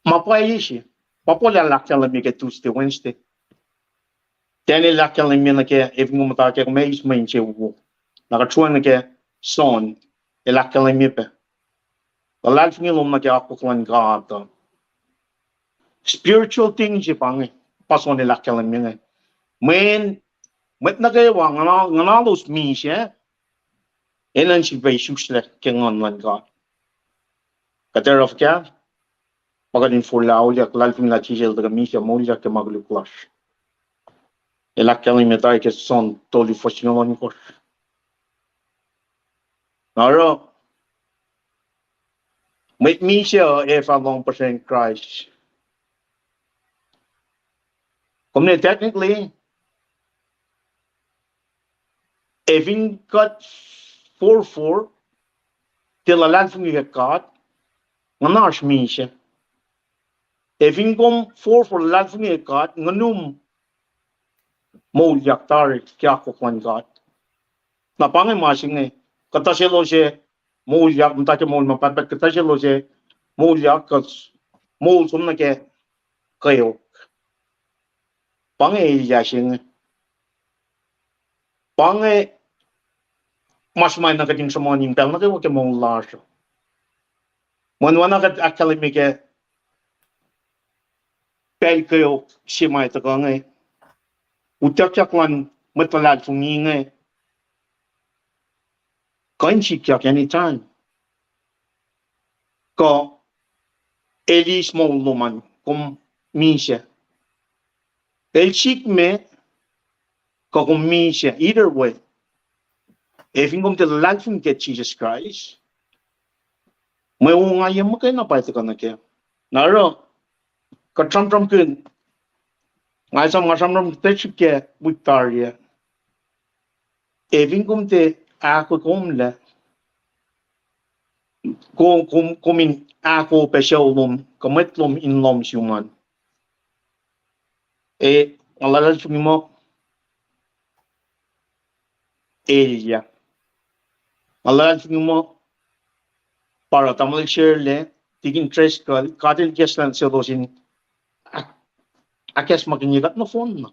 ma pwacye se. Pa Paul el ahkkahlwemye ke Tuesday, Wednesday. Daniel el ahkkahlwemye nuh ke, efin kom muhta ke kom eis mwe insewowo, na kuht sruhmuhn nuh ke John, el ahkkahlwemye pac luhlahlfongi lom nuh ke akwuck luhn God uh. Spiritual thing se pa inge, pa John el ahkkahlwemye inge. Mweyen mwet nuh kwewa nguhna, nguhnalos misac, enenuh in sifilpac isuslac ke Nguhn luhn God. Kuht oruh fuhkah? Pa kuht in forlah auliyak, luhlahlfongi lah Jisus el tuhkuh misac, moulyak ke ma koluk lasr. El ahkkahlwemye tari ke John tolu fuhs singucul ohnkohsr. Na oruh mwet misac uh ac fah lohng puhsren Kraist. Kom ne technically, efin kuht forfor tiac luhlahlfongi ke God, nguhna oasr misac. Efin kom forfor luhlahlfongi ke God, nguhnum moulyak tari ke akwuck luhn God. Na pa inge ma se inge, kuhtuh selos ac moulyak, muhta ke moul ma pahtpaht, kuhtuh selos ac moulyak, kuh moul som nuh ke kweok. Pa inge elyah se inge. Pa inge ma se ma enenuh kuht in sruhmuhn in pacl nuh kwewa ke moul lasr uh. Mweyen oacna kuht ahkkahlwemye ke pacl kweok se ma tuhkuh inge, utuckyak luhn mwet luhlahlfongi inge kuh in sikyak anytime. Kuh el eis moul lom an, kom misac. El sik me, kuh kom misac, either way. Efin kom tiac luhlahlfongi ke Jisus Kraist, mwe ongaiyac muhkwena pa tuhkuh nuh kac. Na oruh, kuht sramsramkihn, nga esam nga sramsram kuhtuh srihk ke wik tari ah. Efin kom tiac ahkolah komlac, kom, kom, kom in ahkoo pac sucu lom, kuh mwet lom in lohm sum an. E, nga luhlahlfongi muh elyah. Nga luhlahlfongi muh pa oruh tamuhlwel Sherle, Deacon Driscoll, God el kahslah selos in ahk-, ahkacsmakihnye kuht nohfohn na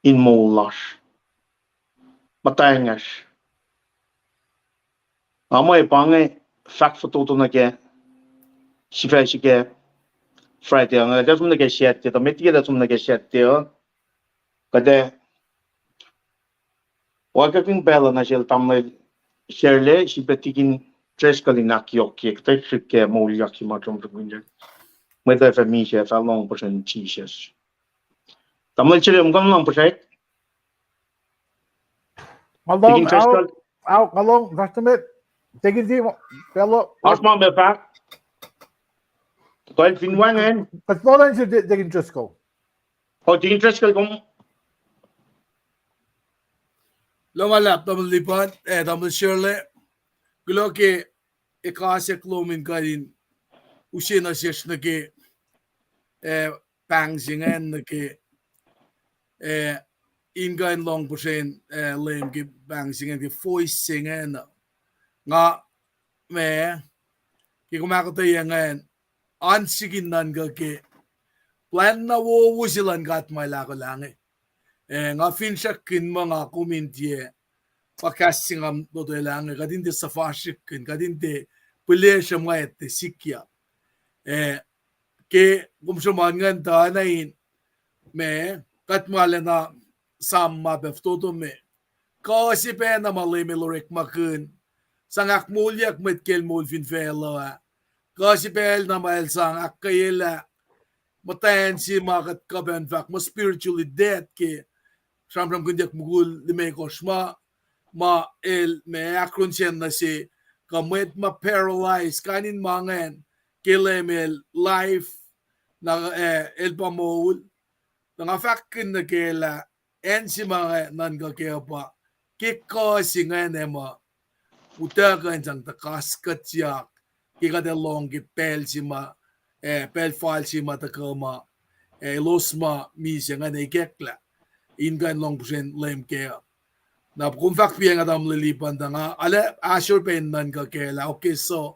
in moul lasr. Muhtwacngahsr. Nga muh pa inge fahk fototo nuh ke sifac se ke Friday, nga kuht ac som nuh ke Saturday, tuh met liki kuht ac som nuh ke Saturday uh, kuht ac oakwuck in pacl uh nuh sel tamuhlwel Sherle, sifilpac Deacon Driscoll in ahkyohkye kuhtuh srihk ke moulyak se ma sramsramkihnyuck. Mwet uh fah misac, fah lohng puhsren Jisus. Tamuhlwel Sherle, kom kuh in lohng puhsrack? Deacon Driscoll? Ao, nga lohng, fahsr nuh met. Deacon D, pacl uh, oasr ma ma fahk? Kuh fin wacngihn? Kuht lohng sel Deacon Driscoll. Oh, Deacon Driscoll, kom. Lohm ma luhlahp, tamuhlwel Lipan, eh, tamuhlwel Sherle. Kuloh ke ekuh sac lom in kuh in use nuh sesr nuh ke, eh, pahng se ingacn nuh ke, eh, in kuh in lohng puhsren, eh, Leum ke pahng se ingacn, ke voice se ingacn. Nga, ma, ke kom ahkuhtweyac ingacn, an sikin nuhnkuh ke plwacn na wowo se luhn God ma El ahkolah inge. Eh, nga finsrakkihn muh nga kom in tiac pa kahs se nga lotwelah inge, kuht in tiac suhfasrikkihn, kuht in tiac pihlesruh mwet tiac sikyak. Eh, ke kom sruhmuhn ingacn tuh na in, ma, kuht ma lacna sam ma pac fototo me. Kuh se pacna ma Leum El orekmakihn, sang ahkmoulyak mwet ke El moul fin facluh ah. Kuh se pacna ma El sang ahkkweyelah muhtwacn se ma kuht kuh pac in fahk muh spiritually dead ke sramsramkihnyuck mukul limekohsr ma, ma el ma ahkruhn sacn nuh se, kuh mwet ma paralyzed, kain in ma ingacn, ke Leum El life, na, eh, El pa moul. Na nga fahkkihn nuh ke lah, acn se ma nga nuhnkuh kac pa, ke kuh se ingacn ac ma utuckuh in sang tuhkas kuhtyak, ke kuht ac lohng ke pacl se ma, eh, pacl fal se ma tuhkuh ma, eh, elos ma misac ingacn ikacklah in kuh in lohng puhsren Leum kac. Na kom fahk piacng ah tamuhlwel Lipan tuh nga, alu asor pac in nuhnkuh kac lah, okay, so,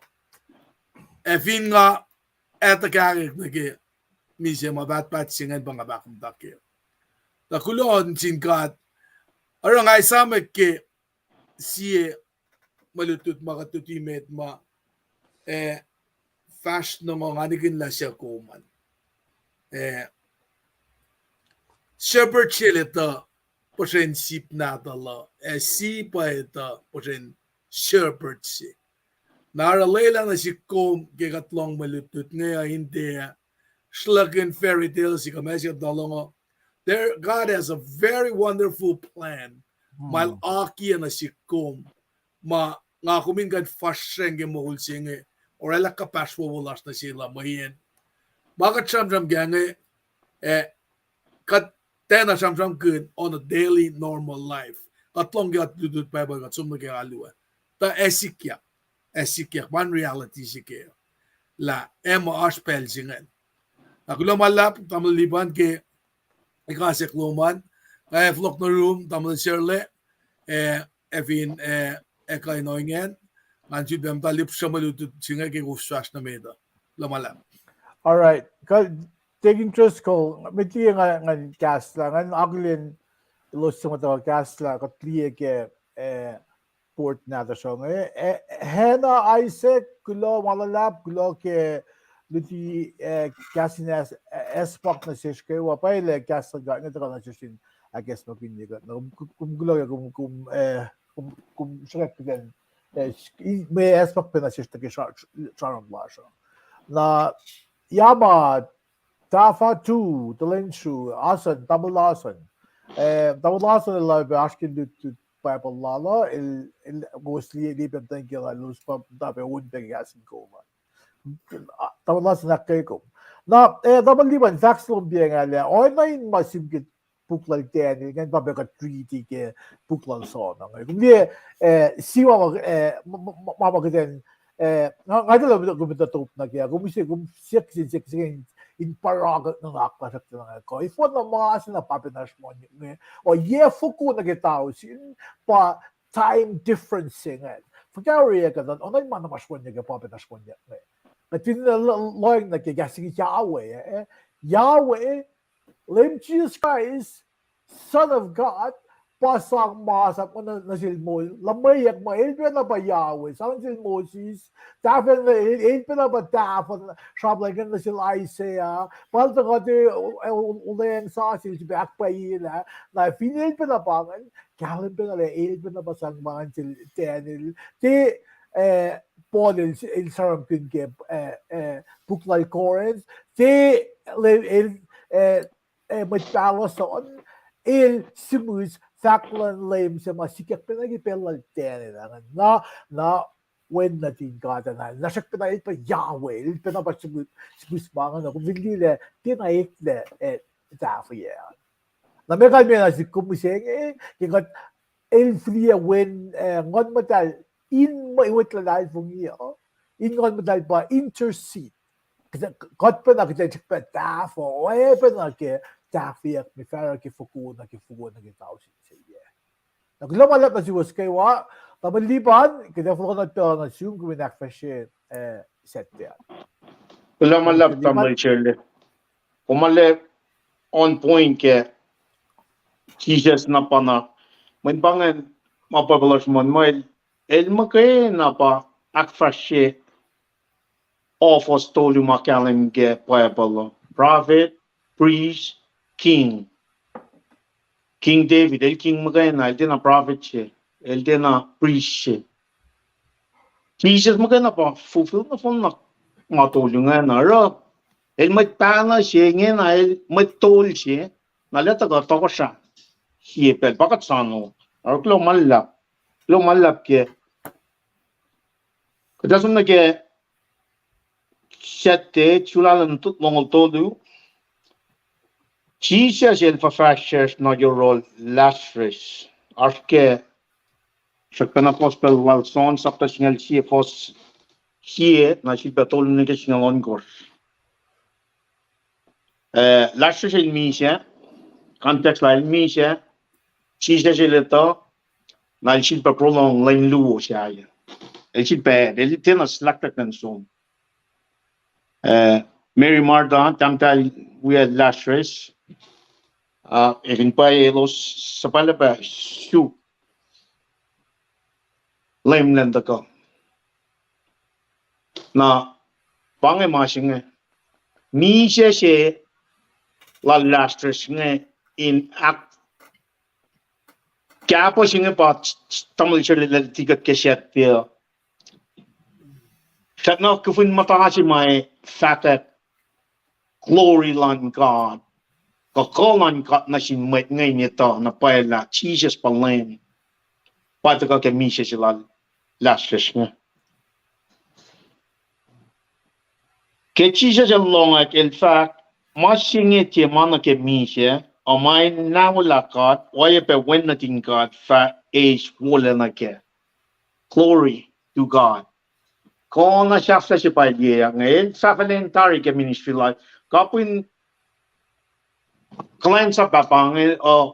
ac fin nga etuh kahrek nuh ke misac ma pahtpaht se ingacn pa nga pahkomuhta kac. Tuh kuloh nuh sin God, oruh nga esamwack ke sie mwe lutlut ma kuht luti met ma, eh, fahsr nuh ngo, nga nihkihn lah suc kom an. Eh, shepherd se el etuh puhsren sip nahtuhl uh, ac sip uh etuh puhsren shepherd se. Na oruh lwelah nuh sihk kom ke kuht lohng mwe lutlut inge uh in tiac sruhlahkihn fairy tale se kuh ma se kuht lohng uh. There, God has a very wonderful plan ma El akiyac nuh sihk kom, ma nga kom in kuh in fahsracng ke moul se inge, oraclah kuhpahsr wowo lasr nuh sel uh mweyen ma kuht sramsram kac inge, eh, kuht tiacna sramsramkihn on a daily normal life. Kuht lohng ke kuht lutlut Bible, kuht som nuh ke alu ah. Tuh ac sikyak, ac sikyak, ma in reality se kac lah ac ma oasr pacl se ingacn. Na kuloh ma luhlahp tamuhlwel Lipan ke ikasack lom an, nga ac fohlohk nuh yurum tamuhlwel Serle, eh, ac fin, eh, ac kuh in ohinge an, ngan sifilpac muhta lihpsrah mwe lutlut se inge ke kowos fahsr nuh met uh. Kuloh ma luhlahp. All right. Kuh, Deacon Driscoll, met liye nga, ngan kahslah, ngan akihlen elos suc muhta kahslah, kuht liye ke, eh, board nahtuhsr uh inge. Eh, Hannah Isaac, kuloh ma luhlahp, kuloh ke luti, eh, kahs in acsmak nuh sesr kwewa, pwacye lah kahs luhn God inge tuhkuh nuh sesr in ahkacsmakihnye kuht. Na kom, kom kuloh ke kom, kom, eh, kom, kom sruhkwack kuht in, eh, mwe acsmak pac nuh sesr nuh ke sra-, sramsram lasr uh. Na, Yama, Tafa tu, Tulen Sru, Asan, Tamuhl Asan. Eh, Tamuhl Asan el pac oasr ke lutlut Bible lal uh, el, el, kowos liye, liye pac muhtwacn kiyacl ah, elos pa, muhta pac on pac ke kahs in kol an. Tamuhl Asan, ahkkweye kom. Na, eh, Tamuhl Lipan, fahk se lom piacng ah lah, oacna in ma sim ke puk lal Daniel ingacn, pa pac kuht riti ke puk lal John inge. Kom liye, eh, sie ma, eh, ma, ma, ma, ma kuht in, eh, nga, nga etuh lah kom etuh top nuh kac, kom use, kom siyuck kihsen siyuck se ingacn in parok nuhnak lasr uh, kuh efuh na ma se na pa pac na srihmonyuck inge, o yac foko nuh ke tausin, pa time difference se ingacn. Fuhkah orekma kuht, oacna in ma na ma srihmonyuck ke pa pac na srihmonyuck inge. Kuht fin lohacng nuh ke kahs se inge Yahweh, eh, Yahweh, Leum Jisus Kraist, Son of God, pa sang masap nuh, nuh sel Mo-, luhmweyuck muh el pacna pa Yahweh, sang sel Moses, tahfwelah, el, el pacna pa tahfuh, sramsram lal ingacn nuh sel Isaiah, pa el tuhkuh, eh, olweacng sasuc el sifilpac ahkpwacyelah, na fin el pacna pa ingacn, kahlwem pacna lah el pacna pa sang ma ingacn sel Daniel, te, eh, Paul el, el sramsramkihn ke, eh, eh, puk lal Corinth, te, el, eh, eh, mwet pahluh John, el sihmihs fahk luhn Leum se ma sikyak pacna ke pacl lal Daniel ah ingacn. Na, na wen nuhtin God ah, na srack pacna el pa Yahweh, el pacna pa sihmihs, sihmihs ma ingacn, kom fin liye lah, tiacna eklac, eh, tahfweyac. Na meac kalmac na sihk kom mihsenge, ke kuht el fihliyac wen, eh, Nguhn Muhtahl in mwe-, mwet luhlahlfongi uh, in Nguhn Muhtahl pa intercede. Kuht, kuht pacna kuht ac srackpacna tahfuh, oacpacna ke tahfweyuck me fahsruh ke fokoko nuh ke fokoko nuh ke tausin se yac. Na kuloh ma luhlahp nuh suwos kwewa, tamuhlwel Lipan, kuht ac fohlohk nuh pacl nuh sum, kom in ahkfahsrye, eh, Saturday. Kuloh ma luhlahp, tamuhlwel Shirley. Kom arlac on point ke Jisus na pa na. Mweyen pa ingacn ma Bible uh sruhmuhn muh el, el muhkwena pa ahkfahsrye ohfohs tolu ma kahlwem ke Bible uh. Prophet, priest, king. King David, el king muhkwena, el tiacna prophet se, el tiacna priest se. Jisus muhkwena pa fulfill nohfohn na ma tolu ingacn, oruh el mwet pahluh se ingena, el mwet tol se, na el ac tuhkuh tohkohsrah sie pacl, pa kuht soano. Oruh kuloh ma luhlahp, kuloh ma luhlahp ke kuht ac som nuh ke Saturday, July longoul tolu. Jisus el fuhfahsryucsr nuh yohrohl Lazarus. Oasr ke srackpacna Gospel lal John, sapta singucul sie, fuhs sie, na sifilpac tolu nuh ke singucul ohnkohsr. Eh, Lazarus el misac, context lal el misac, Jisus el etuh, na el sifilpac prolong lwen luo sahyac. El sifilpac, el tiacna slahklahk nuh som. Eh, Mary, Martha, tahmtahel wiyacl Lazarus, ah, ac fin pwacye elos suhpwaclah pac suk leum elan tuhkuh. Na pa inge ma se inge, misac se lal Lazarus inge in ahk-, kahpah se inge pa tamuhlwel Shirley el luti kuht ke Saturday uh. Kuht na kufin muhta se ma fahkwack glory luhn God, kuh kuh luhn God nuh sin mwet inge in etuh na pwacye lah Jisus pa Leum, pa tuhkuh ke misac se lal Lazarus inge. Ke Jisus el lohngak, el fahk, ma se inge tiac ma nuh ke misac, a ma in naolah God, oacyacpac Wen nuhtin God fah eis wolacna kac. Glory to God. Kuh na sahflah se pa liye inge, el fahfahlacn tari ke ministry lal. Kapihn kuhlwacnsap pa inge, uh,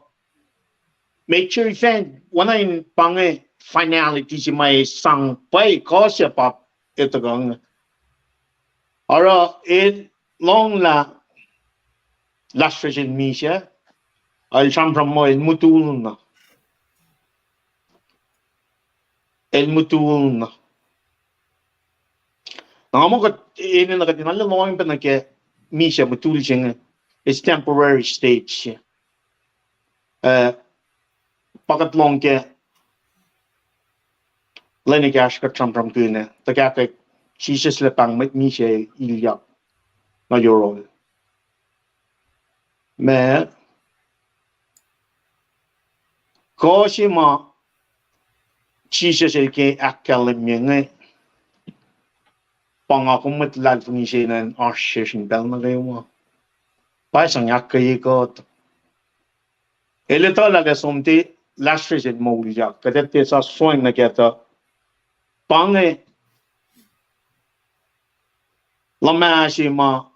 make sure event, oacna in pa inge finality se ma sang pwacye kuh se pa etuh inge. Oruh el lohng lah Lazarus el misac, el sramsram muh el mutul na. El mutul na. Na nga muh kuht, enenuh kuht in arlac lohacng pac nuh ke misac mutul se inge, it's temporary state se. Eh, pa kuht lohng ke lwen ekahsr kuht sramsramkihn ah, tuhkahkwack Jisus el pahng mwet misac ilyak nuh yohrohl. Ma kuh se ma Jisus el ke ahkkahlwemye inge, pa nga kom mwet luhlahlfongi se ingacn oasr sesr in pacl nuh kwewa. Pa sang ahkkweye kuht. El etuh lah som tuh Lazarus el moulyak, kuht ac tiac sa soeng nuh kac tuh pa inge luhmah se ma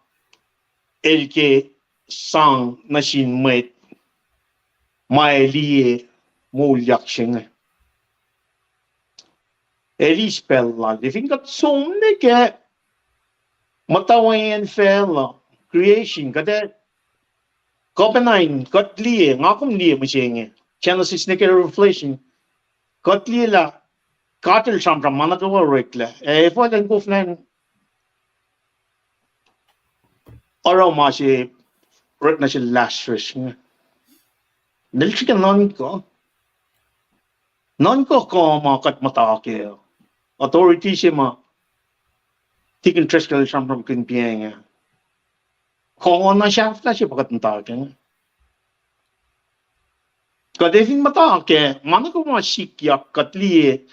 el ke sang nuh sin mwet ma el liye moulyak se inge. El eis pacl lal. Fin kuht som nuh ke muhtwacwacackiyacn facluh, creation, kuht ac kuh pacna in kuht liye, nga kom liye mihsenge, Genesis nuh ke Revelation, kuht liye lah God el sramsram ma nuh kwewa oreklac. Ac efuh elan koflah in oruh ma se orekma sel Lazarus inge? El srihke nuhnkuh. Nuhnkuh kuh ma kuht muhta kac. Authority se ma Deacon Driscoll el sramsramkihn pa inge, kuh na sahflah se pa kuht muhta kac. Kuht ac fin muhta kac, ma nuh kwewa sikyak kuht liye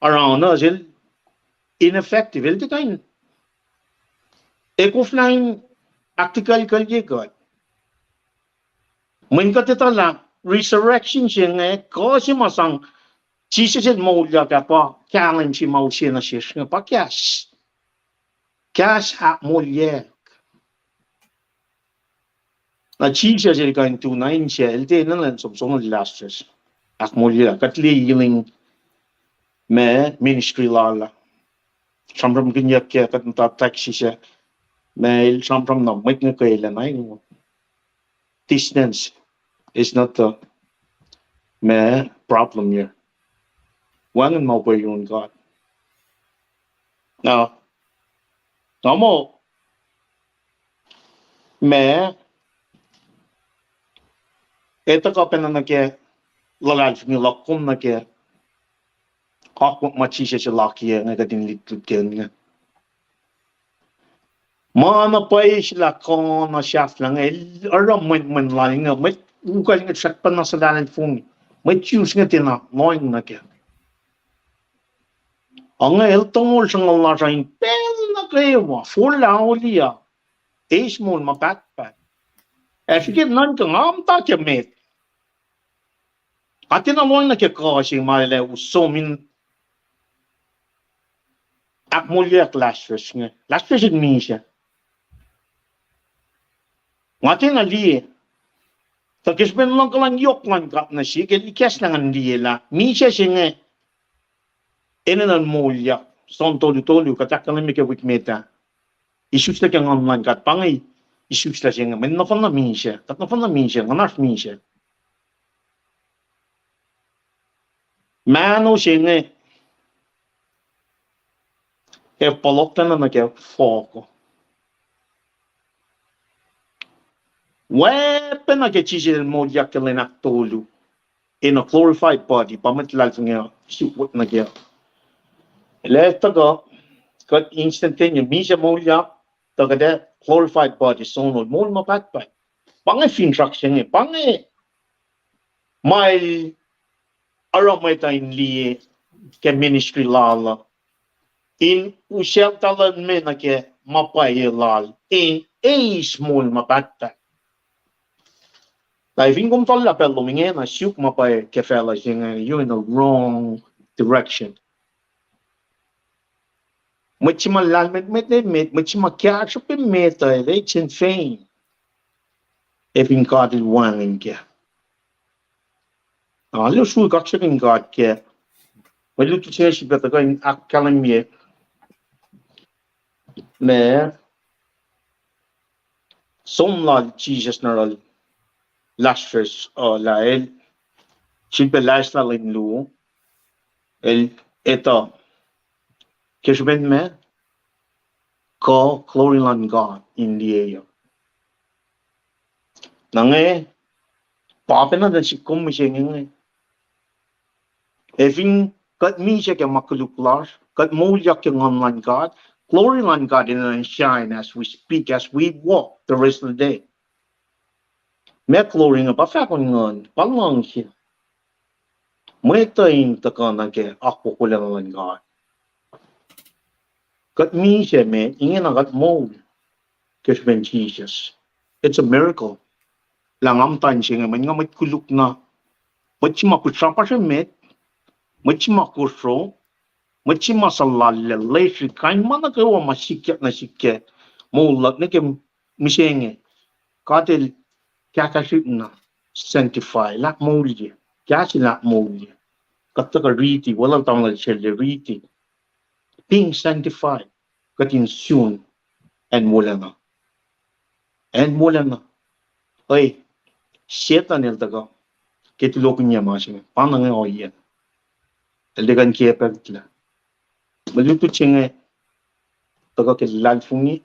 around us, el ineffective, el tiac kuh in, ac koflah in ahktiac kuhlkuhlye kuht. Mweyen kuht etuh lah resurrection se inge, kuh se ma sang Jisus el moulyak ah pa kahlwem se ma use nuh sesr inge, pa kahs, kahs ahkmoulyak. Na Jisus el kuh in tu na inse, el tiac enenuh in som som nuh Lazarus. Ahkmoulyaclah, kuht liye healing, ma ministry lal ah. Sramsramkihnyuck ke kuht muhta taxi sac, ma el sramsram na mwet inge kwelah na in distance is not the, ma, problem here. Wacngihn ma pwacye yurin God. Na, na muh, ma, etuh kuh pacna nuh ke luhlahlfongi luhk kom nuh ke akwuck ma Jisus el akiyac inge kuht in lutlut ke inge. Ma na pwacye se lah kuh na sahflah inge, el oruh mwenmwen lal inge, mwet ukul inge srackpacna suhlahlahlfongi. Mwet Jews inge tiacna lohacng nuh kac. Inge el tongol sruhnguhl lasr uh in pacl nuh kwewa, forlah auliyak, eis moul ma pahtpaht. Ac srihke nuhnkuh nga muhta ke met. Nga tiacna lohacng nuh ke kuh se ma el ac us som in ahkmoulyak Lazarus inge. Lazarus el misac. Nga tiacna liye. Tuh ke srihpen luhngkuhlwacng yohk luhn God nuh sihk, el ikacslah ngan liye lah misac se inge enenuh in moulyak. John tolu tolu, kuht ahkkahlwemye ke wik met ah. Isuslac ke Nguhn luhn God, pa inge isuslac se inge. Mwe nohfohn na misac, kuht nohfohn na misac, nguhnasr misac. Mahno se inge ac fohlohklah nuh ke fohk uh. Oacpacna ke Jisus el moulyak ke lwen ahktolu in a glorified body, pa mwet luhlahlfongi uh suk nuh kac. El ac tuhkuh, kuht instantaneous, misac moulyak, tuh kuht ac glorified body, soenna moul ma pahtpaht. Pa inge finsrak se inge, pa inge ma el oruh mwet uh in liye ke ministry lal uh, in usacltahlacn me nuh ke ma pwacye lal, in eis moul ma pahtpaht. Na fin kom tuhlac pacl lom ingena, suk ma pwacye ke facluh se inge, you're in a wrong direction. Mwet se ma lahlmwetmwet emet, mwet se ma kahsruhp emet uh, it's in vain. Ac fin God el wacngihn kac. Na, elos wi kaksakihn God kac. Mwe lutlut se inge srihpac tuhkuh in ahkkahlwemye ma som lal Jisus nuh yohrohl Lazarus uh, lah el sifilpac laeslah lwen luo, el etuh ke srihpen ma kuh glory luhn God in liyeyuck. Na inge, pa pacna nuh sik kom mihsenge inge. Ac fin kuht misac ke ma koluk lasr, kuht moulyak ke Nguhn luhn God, glory luhn God in shine as we speak, as we walk the rest of the day. Ma glory inge pa fahkon Nguhn, pa luhngse. Mwet uh in tuhkuh nuh ke akwuck wolacna luhn God. Kuht misac me, ingena kuht moul ke srihpen Jisus. It's a miracle. Lah nga muhta inse inge, mweyen nga mwet koluk na, mwet se ma pihsrapasr emet, mwet se ma kosro, mwet se ma suhlallacl, lesri, kain ma nuh kwewa ma sikyak nuh sihk ke moul luhk nuh ke mihsenge. God el kahkahsrihk na, sanctify, lah moulye, kahs lah moulye. Kuht tuhkuh riti, weluhl tamuhlwel Shirley riti, being sanctified, kuht in sun acn wolacna. Acn wolacna. Oi, Setuhn el tuhkuh ke tulokihnyac ma se inge, pa na inge ohiyacn. El tiac kuh in ke pacl lah. Mwe lutlut se inge tuhkuh ke luhlahlfongi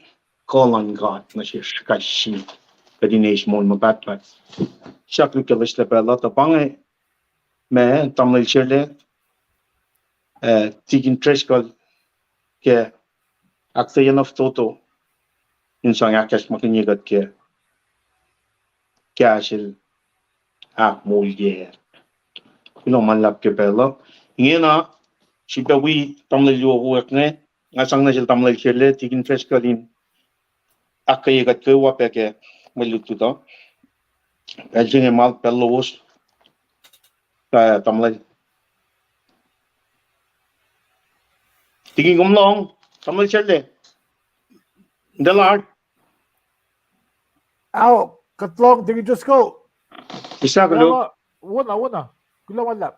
kuh luhn God nuh sesr kais sie, kuht in eis moul ma pahtpaht. Siyuck liki ke loeslac pacl uh, tuh pa inge ma tamuhlwel Shirley, eh, Tikin Driscoll ke ahkuhtweyac na fototo in sang ahkacsmakihnye kuht ke kahs el ahkmoulye. Kuloh ma luhlahp ke pacl uh. Ingena, sifilpac wi tamuhlwel Yohrohl inge, nga sang nuh sel tamuhlwel Shirley, Tikin Driscoll in ahkkweye kuht kwewa pac ke mwe lutlut uh. Pacl se inge ma pacl lowos, ah, tamuhlwel Tikin, kom lohng, tamuhlwel Shirley. Delar. Ao, Kuht lohng, Deacon Driscoll. Isa kulo. Wona, wona. Kuloh ma luhlahp.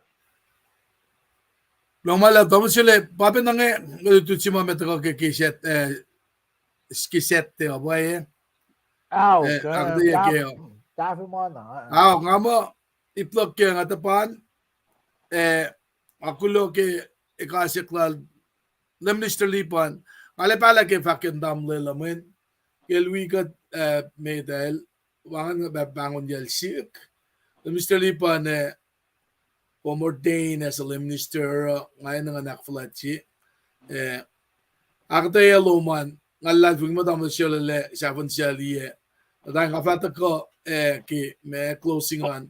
Kuloh ma luhlahp, Thomas Sele, pape nange, nge tu sima metuka ke, ke set, eh, ke set te abaye. Ao, eh, ke, ang te ya ke, tafimana. Ao, nga ma, ipluck ke nga tapan, eh, akulo ke ekasekla, Lay Minister Lipan, nga le pahlah ke fahk ke tamuhlwel uh mweyen, ke el wi kuht, eh, metal, wacngihn nga pahngonyacl sihk. Lay Minister Lipan, eh, kom ordain as a lay minister, uh, nga enenuh in ahkfuhlwactye. Eh, ahkuhtweyac lom an, nga luhlahlfongi muh tamuhlwel Sele lah sahfuhn sel liye. Tuh nga fah tuhkuh, eh, ke ma closing an,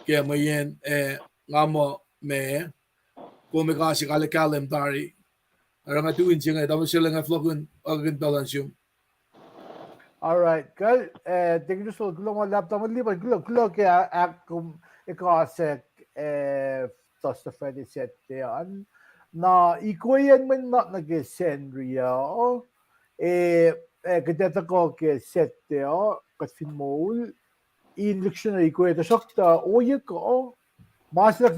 ke mweyen, eh, nga muh ma, kom ekasekla kahlwem tari. Oruh nga tu in se inge, tamuhlwel Sele, nga fohlohkihn, akihn pacl an sum. All right. Kuh, eh, Deacon Driscoll, kuloh ma luhlahp, tamuhlwel Lipan, kuloh, kuloh ke a-, ahkkom ekasak, eh, Thursday Friday set te an. Na ikoac an mwe nuhnak nuh ke Sacnri uh, eh, eh, kuht ac tuhkuh ke set te uh, kuht fin moul, in lihksreni ikoac, tuhsruhktuh ohiyac kuh, ma se luhk,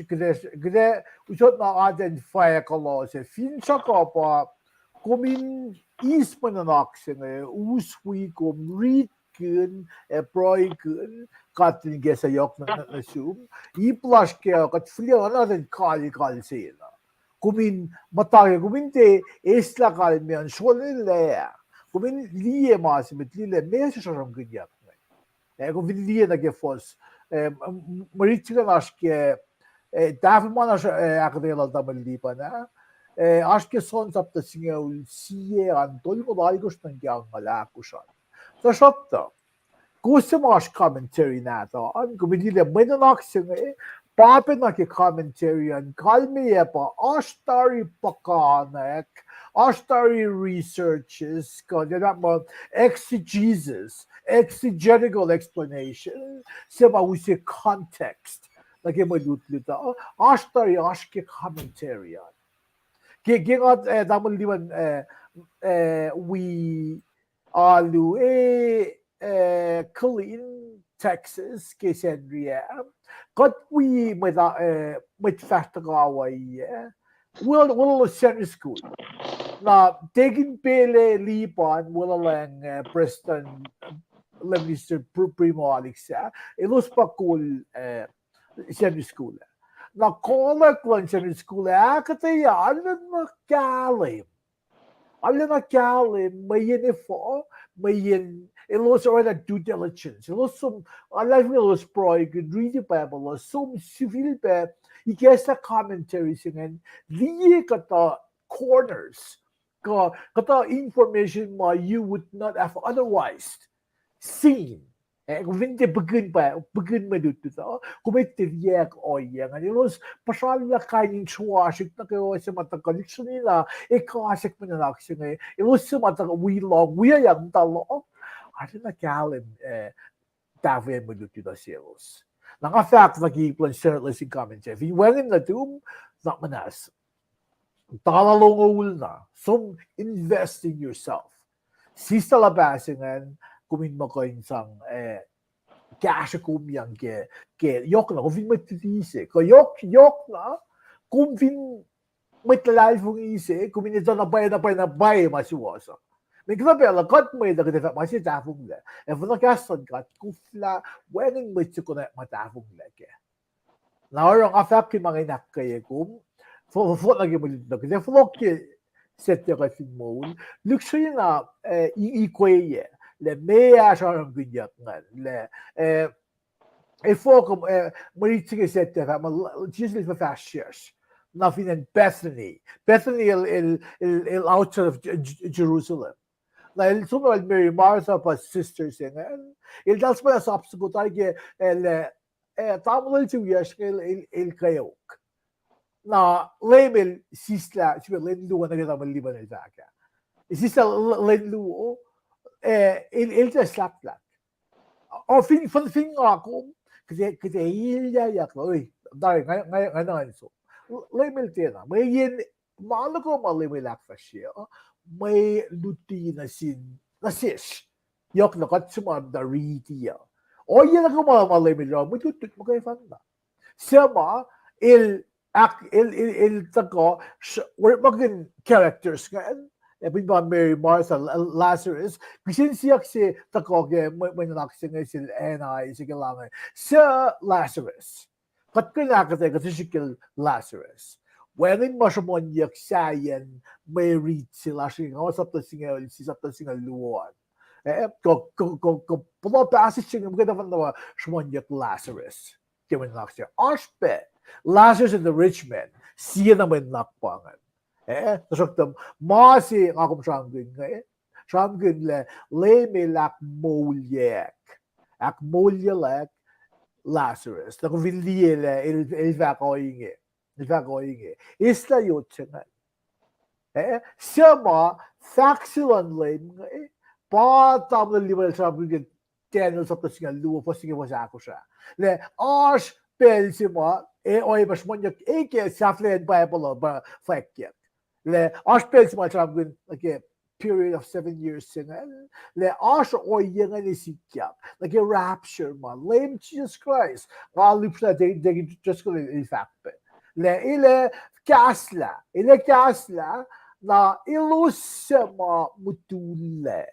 kuht ac, kuht ac usot na atacn fahk kuloh se, finsrak uh pa, kom in eis mwe nuhnak se inge, us wi kom ritkihn, ac pruhekihn, God in ke se yohk nuh, nuh, nuh sum, ip lasr ke kuht fihliyac na atacn kalkal se na. Kom in muhta ke, kom in tiac eslah kalmac an solwelah. Kom in liye ma se met, liye lah meac se sramsramkihnyuck inge. Eh, kom fin liye nuh ke fuhs, eh, m-, m-, mwe rit se inge oasr ke, eh, tahfuh ma na oasr, eh, ahkuhtweyac lal tamuhlwel Lipan ah. Eh, oasr ke John sapta singucul sie an tolngoul alkosr nuh ke angngaul ahkosr an. Tuhsruhktuh, kowos suc ma oasr commentary nahtuhl an, kom in liye lah mwe nuhnak se inge, pape na ke commentary an, kalmeyac pa oasr tari puhkanak, oasr tari researches, kuh lah ma exegesis, exegetical explanation, se ma use context nuh ke mwe lutlut uh, oasr tari oasr ke commentary an. Ke, ke nga, eh, tamuhlwel Lipan, eh, eh, wi alu, eh, eh, Killeen, Texas, ke Sacnri ah. Kuht wi mwet, eh, mwet fahsr tuhkuh ohiyac. Well, well, Sacnri School. Na Deacon Pele Lipan, well, lang, eh, Prestuhn, Lay Minister Pr-, Primo Alex ah, elos pa kol, eh, Sacnri School ah. Na koluk luhn Sacnri School ah ahkuhtweyac arulacna kahlwem. Arulacna kahlwem, mweyen efuh, mweyen elos orwaclah due diligence. Elos som, arulacna elos pruhekihn, riti Bible uh, som sifilpac, ikacslah commentary se ingacn, liye kuhtuh corners, kuh, kuhtuh information ma you would not have otherwise seen. Eh, kom fin tiac pihkihn pa, pihkihn mwe lutlut uh, kom tiac liye ohiyac ingacn. Elos puhsralah kain in sruasrihk nuh kwewa se ma tuhkuh lihksreni na ekasak mwe nuhnak se inge. Elos se ma tuhkuh wi lohng, wi ac muhta lohng. Arulacna kahlwem, eh, tahfweacng mwe lutlut uh selos. Na nga fahk nuh ke ip luhn Standard Lesson Commentary, fin wacngihn nuhtum, na muhnahs tala longoul na, som invest in yourself. Sislah luhpah se ingacn, kom in muh kuh in sang, eh, kahsruh kom yang ke, ke yohkna, kom fin mwet luti se, kuh yohk, yohkna, kom fin mwet luhlahlfongi se, kom in etuh na pwacye, na pwacye, na pwacye ma suwohs uh. Mweyen kuhtuh pacl uh kuht mwet uh kuht ac fahk ma se tahfonglac. Ac fin kahs luhn God koflah, wacngihn mwet se konwacack ma tahfonglac kac. Na oruh nga fahk ke ma inge in ahkkweye kom, fo-, fo-, fohlohk nuh ke mwe lutlut uh, kuht ac fohlohk ke Saturday kuht fin moul, lihksreni na, eh, i-, ikweye, lah meac sramsramkihnyuck ingacn, lah, eh, efuh kom, eh, mwe rit se ke Saturday fahk muh, Jisus el fuhfahsryucsr nuh fin acn Bethany. Bethany el, el, el, el outside of J-, J-, Jerusalem. Na el som el Mary, Martha pa sisters se ingacn. El tal sipacna sap soko tari ke, el, eh, tamuhlwel se wiyacsr inge el, el, el kweok. Na Leum el sislah, sifacna lwen luo nuh ke tamuhlwel Lipan el fahk ah. El sislah l-, lwen luo, eh, el, el tiac slahklahk. O fin, fin, fin nga kom, kuht ac, kuht ac elyahyak lah, oi, tari, nga, nga, nga nuh ngan som. Leum el tiacna, mweyen ma nuh kwewa ma Leum el ahkfahsrye uh, mwe luti nuh sin, nuh sesr. Yohk na kuht suc ma na riti uh. Ohiyac na kuh ma, ma Leum El oruh, mwe lutlut muhkwena. Suc ma, el, el, el, el tuhkuh, orekmakihn characters ingacn, ac fin pa Mary, Martha, Lazarus, kihsen siyuck se tuhkuh ke mwe nuhnak se inge sel Anna, se ke lah inge, suc Lazarus. Kuht kuh in ahkuhtweyac kuht srihsrihk ke Lazarus. Wacngihn ma sruhmuhnyuck sahyacn mwe riti se lasr inge, nga sapta singucul sie, sapta singucul luo an. Eh, kuh, kuh, kuh, kuh puhla passage se inge muhkwena pa sruhmuhnyuck Lazarus ke mwe nuhnak se. Oasr pac Lazarus and the rich man, sie na mwe nuhnak pa ingacn. Eh, tuhsruhktuh ma se nga kom sramsramkihn inge, sramsramkihn lah Leum El ahkmoulyak, ahkmoulyaclak Lazarus. Na kom fin liye lah el, el fahk ohinge, el fahk ohinge, eslah yot se ingacn. Eh, suc ma fahk se luhn Leum inge, pa tamuhlwel lipa el sramsramkihn ke Daniel sapta singucul luo, fuhs singucul, fuhs ahkosr ah. Lah oasr pacl se ma, eh, oacyacpac sruhmuhnyuck, eh, ke sahflahiyacn Bible uh pa fwackyuck. Lah oasr pacl se ma sramsramkihn ke period of seven years se ingacn, lah oasr ohiyac ingacn sikyak nuh ke rapture ma Leum Jisus Kraist, nga lihpsrlah Deacon Driscoll el fahk pac lah el ac kahslah, el ac kahslah, na elos suc ma mutullac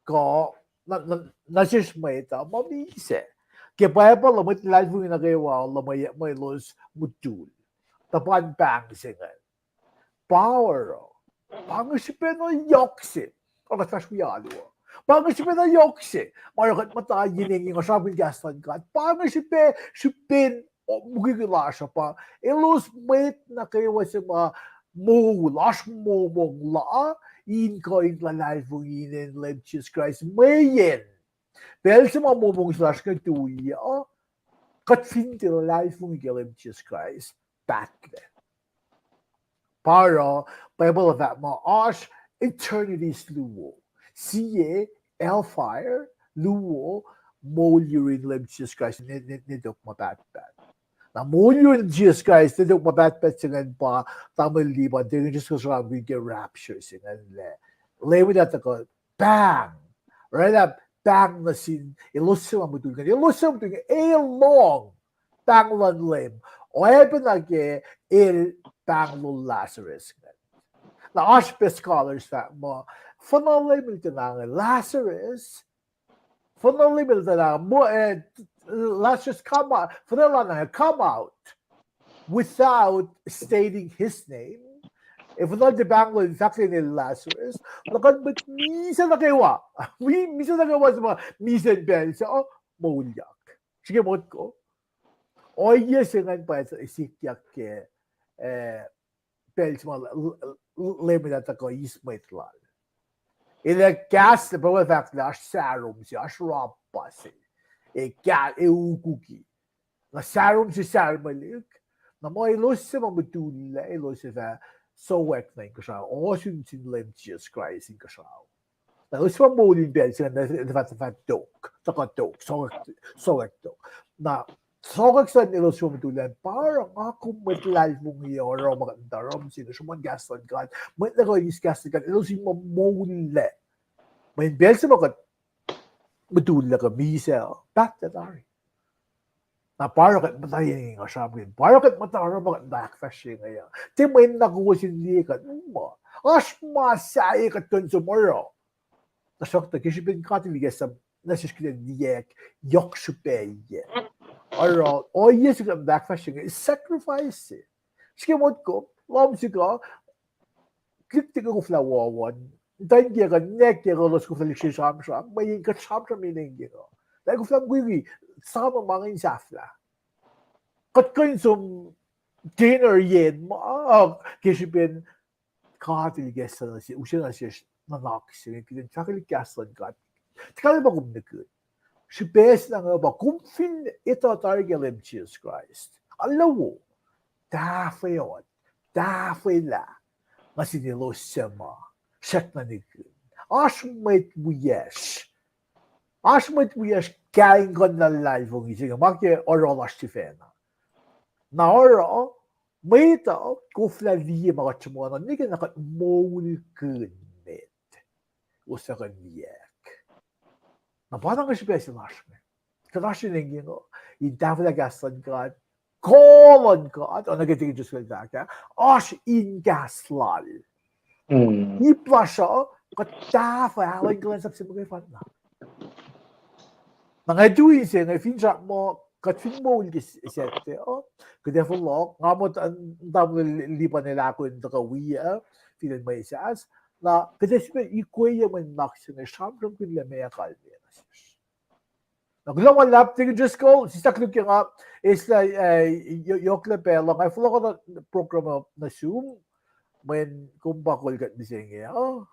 kuh nuh sesr mwet uh ma misac. Ke Bible uh mwet luhlahlfongi nuh kwewa uh mwe elos mutul. Tuhpan pahng se ingacn. Pa oruh, pa inge srihpac na yohk se, oruh kuht fahsr wi alu uh, pa inge srihpac na yohk se ma oruh kuht muhta yen inge, nga sramsramkihn kahs luhn God. Pa inge srihpac, srihpen mukwikwi lasr uh pa elos mwet nuh kwewa se ma moul, oasr momong la, in kuh in luhlahlfongi inen Leum Jisus Kraist mweyen pacl se ma momong se lasr inge tui uh, kuht fin tiac luhlahlfongi ke Leum Jisus Kraist, pahtlac. Pa oruh, Bible uh fahk muh oasr eternities luo. Sie, hellfire, luo, moul yurin Leum Jisus Kraist ne, ne, ne tok ma pahtpaht. Na moul yurin Jisus Kraist ne tok ma pahtpaht se ingacn pa, tamuhlwel lipa, Deacon Driscoll el sramsramkihn ke rapture se ingacn lah Leum El ac tuhkuh pahng. Oraclah pahng nuh sin elos suc ma mutul ingacn. Elos suc ma mutul ingacn ac lohng pahng luhn Leum, oacyacpac nuh ke el pahngol Lazarus ingacn. Na oasr pac scholars fahk muh, fuhnuh Leum El tuh na inge, Lazarus, fuhnuh Leum El tuh na inge, Lazarus, come out, fuhnuh lal na inge, come out, without stating his name. Ac fuhnuh El tuh pahngol, fahk lal Lazarus, na kuh mwet misac nuh kwewa, misac nuh kwewa suc ma misac pacl se uh, moulyak. Srihke motko. Ohiyac se ingacn pa sikyak ke, eh, pacl se ma Leum El ac tuhkuh eis mwet lal. El ac kahs, Bible fahk lah oasr sarom se, oasr rappa se, ac, ac ukuki. Na sarom se sarmelihk, na ma elos suc ma mutullac, elos ac fah sowack nuh inkuhsrao, ohsun sin Leum Jisus Kraist inkuhsrao. Na elos suc ma moul in pacl se ingacn, na fah, fah tok, tuhkuh tok, sowack, sowack tok. Na sowack se elos suc ma mutullac, pa oruh nga kom mwet luhlahlfongi oruh ma kuht muhta oruh mihsenge, sruhmuhn kahs luhn God, mwet nuh kwewa eis kahs luhn God, elos in ma moullac. Mweyen pacl se ma kuht mutullac kuh misac, pahtlac tari. Na pa oruh kuht muhta yen inge nga sramsramkihn, pa oruh kuht muhta oruh ma kuht muhta ahkfahsrye inge uh, tiac mwe na kowos in liye kuht muh oasr ma sahyac kuht kuh in som oruh. Tuhsruhktuh ke srihpen God El ikacslah nuh sesr kuht in liyacack yohk srihpaciyac. Oruh ohiyac se kuht muhta ahkfahsrye inge sacrifice se. Srihke motko, lohm sihk uh, lihktik koflah wohwohn, tuh inge kuh nwack ke elos koflah lihksreni sramsram, mweyen kuht sramsram inen inge uh. Lah koflah mukwikwi, sama ma inge in sahflah. Kuht kuh in som dinner yen ma, ke srihpen God El ikacslah nuh sesr, use nuh sesr nuhnak se inge, kuht in fahkwelihk kahs luhn God. Tuh kahlwem pa kom nihkihn. Srihpac se na inge pa kom fin etuh tari ke Leum Jisus Kraist, alu wo, tahfweoht, tahfwelah nuh sin elos suc ma srackna nihkihn. Oasr mwet wiyacsr, oasr mwet wiyacsr kain kuh in luhlahlfongi se inge, ma ke oruh lasr sifacna. Na oruh, mwet uh koflah liye ma kuht sruhmuhn uh, nwe ke na kuht moulkihn met, elos fah kuh in liyacack. Na pa na nga srihpac se lasr inge. Kuht oasr in engyeng uh, in tahfwelah kahs luhn God, kuh luhn God, oacna ke Tikin Driscoll el fahk ah, oasr in kahs lal. Ip lasr uh, kuht tahfwelah in kuhlwacnsap se muhkwena. Na nga tui se inge finsrak muh kuht fin moul ke Saturday uh, kuht ac fohlohk, nga muh tamuhlwel Lipan el ahkoo in tuhkuh wi uh, fin acn Mwesas, na kuht ac sifilpac ikweyac mwe nuhnak se inge sramsramkihn lah meac kalmeyac nuh sesr. Na kuloh ma luhlahp Tikin Driscoll, sislah koluk ke nga, eslah, yohklac pacl uh, nga fohlohk program uh nuh sum, mweyen kom pa kol kuht mihsenge uh.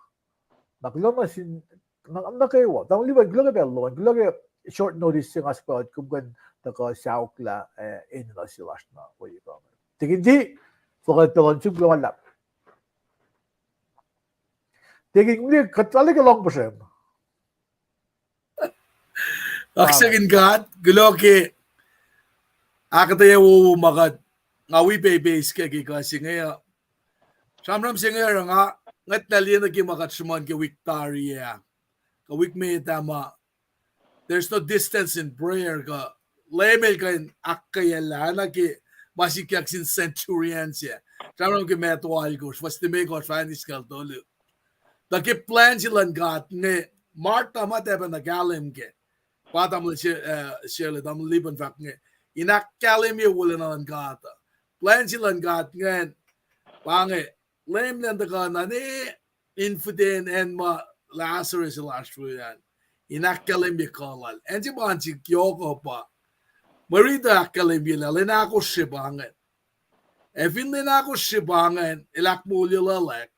Na kuloh nuh sin, nuh kwewa, tamuhlwel Lipan, kuloh ke pacl lom an, kuloh ke short notice se nga suhpwacot kom kuh in tuhkuh sauklah, enenuh se lasr na ohiyac pa inge. Tikin D, fohlohk pacl uh nuh sum, kuloh ma luhlahp. Tikin, kom liye kuht arlac ke lohng puhsrem. Kaksakihn God, kuloh ke ahkuhtweyac wowo ma kuht, nga wi pac ipeis ke kuh se inge uh. Sramsram se inge oruh nga, ngwetlah liye nuh ke ma kuht sruhmuhn ke wik tari ah, kuh wik met ah ma, there's no distance in prayer, kuh Leum El kuh in ahkkweyacllah, na ke ma sikyak sin centurion se. Sramsram ke Matthew alkosr, fuhs limekohsr fah aniskacl tolu. Tuh ke plwacn se luhn God inge, Martha ma tiac pacna kahlwem kac. Pa tamuhlwel Shirley, tamuhlwel Lipan fahk inge, in ahkkahlwemye wolacna luhn God uh. Plwacn se luhn God ingacn, pa inge, Leum El an tuhkuh nuh ne infihten acn ma Lazarus el oasr we an, in ahkkahlwemye kuh lal. Acn se ma sik yohk uh pa, mwe riti ahkkahlwemye lah lwen ahkosr se pa ingacn. Ac fin lwen ahkosr se pa ingacn el ahkmoulye luhlahp,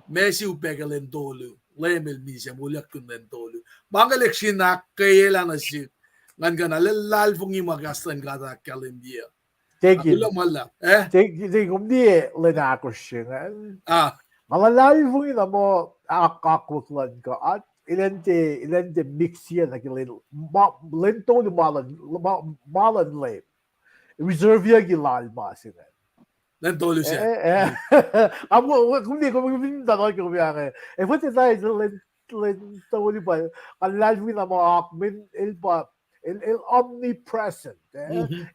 ma se upac ke lwen tolu, Leum El misac, moulyak lwen tolu. Ma inge lihksreni ahkkweyelah nuh sihk, ngan kuh in luhlahlfongi ma kahs luhn God ahkkahlwemye. Kom liye lwen ahkosr se ingacn. Nga luhlahlfongi na muh akwuck luhn God, elan tiac, elan tiac mix-ye nuh ke lwen, lwen tolu ma luhn, ma luhn Leum. Reserve-ye lal ma se ingacn. Lwen tolu se. Kom liye, kom fin tuh nuh ke kom ange, ac fwet etai lwen, lwen tolu pa, nga luhlahlfongi na muh akwuck, el pa, el, el omnipresent,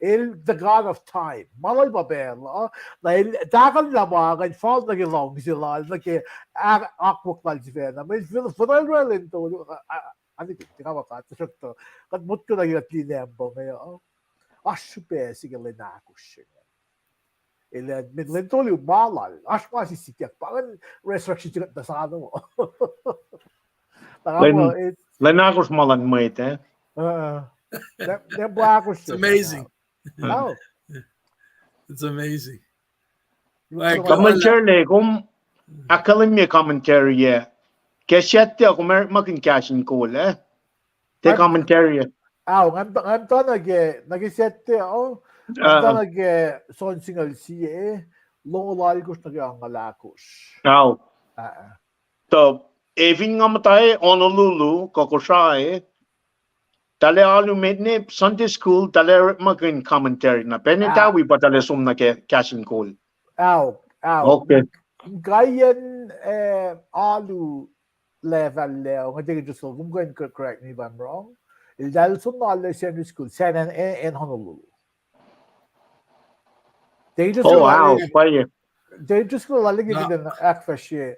el the God of time. Ma lal pa pacl uh, na el tahkuhnlah ma ingacn fal nuh ke luhngse lal, nuh ke akwuck lal sifacna. Mweyen fin, fin oruh lwen tolu, a, a, a, tiac kawuck, tuhsruhktuh kuht motko nuh ke kuht liye nampa inge uh, oasr srihpac se ke lwen ahkosr se inge. Elan, mweyen lwen tolu ma lal, oasr ma se sikyak, pa ingacn resurrection se kuht tuh sano. Lwen ahkosr ma luhn mwet, eh? It's amazing. Commentary, kom ahkkahlwemye commentary, eh? Ke Saturday, kom orekmakihn kahs in kol, eh? Tiac commentary. Ao, ngan, ngan tuh nuh ke, nuh ke Saturday, oh, ngan tuh nuh ke John singucul sie, longoul alkosr nuh ke angngaul ahkosr. Ao. Tuh, ac fin nga muhta Honolulu, kuh Kosrae, tahl alu met ne Sunday school, tahl orekmakihn commentary na pacna tawi pa tahl som nuh ke kahs in kol. Ao, ao. Kaiyacn, eh, alu lefal lac, nga tiac ke just, kom kuh in correct me if I'm wrong. Eltahl som na Sunday school, San An, eh, acn Honolulu. Tiac just, oh, wow, pwacye. Tiac just lal liki kuht in ahkfahsrye,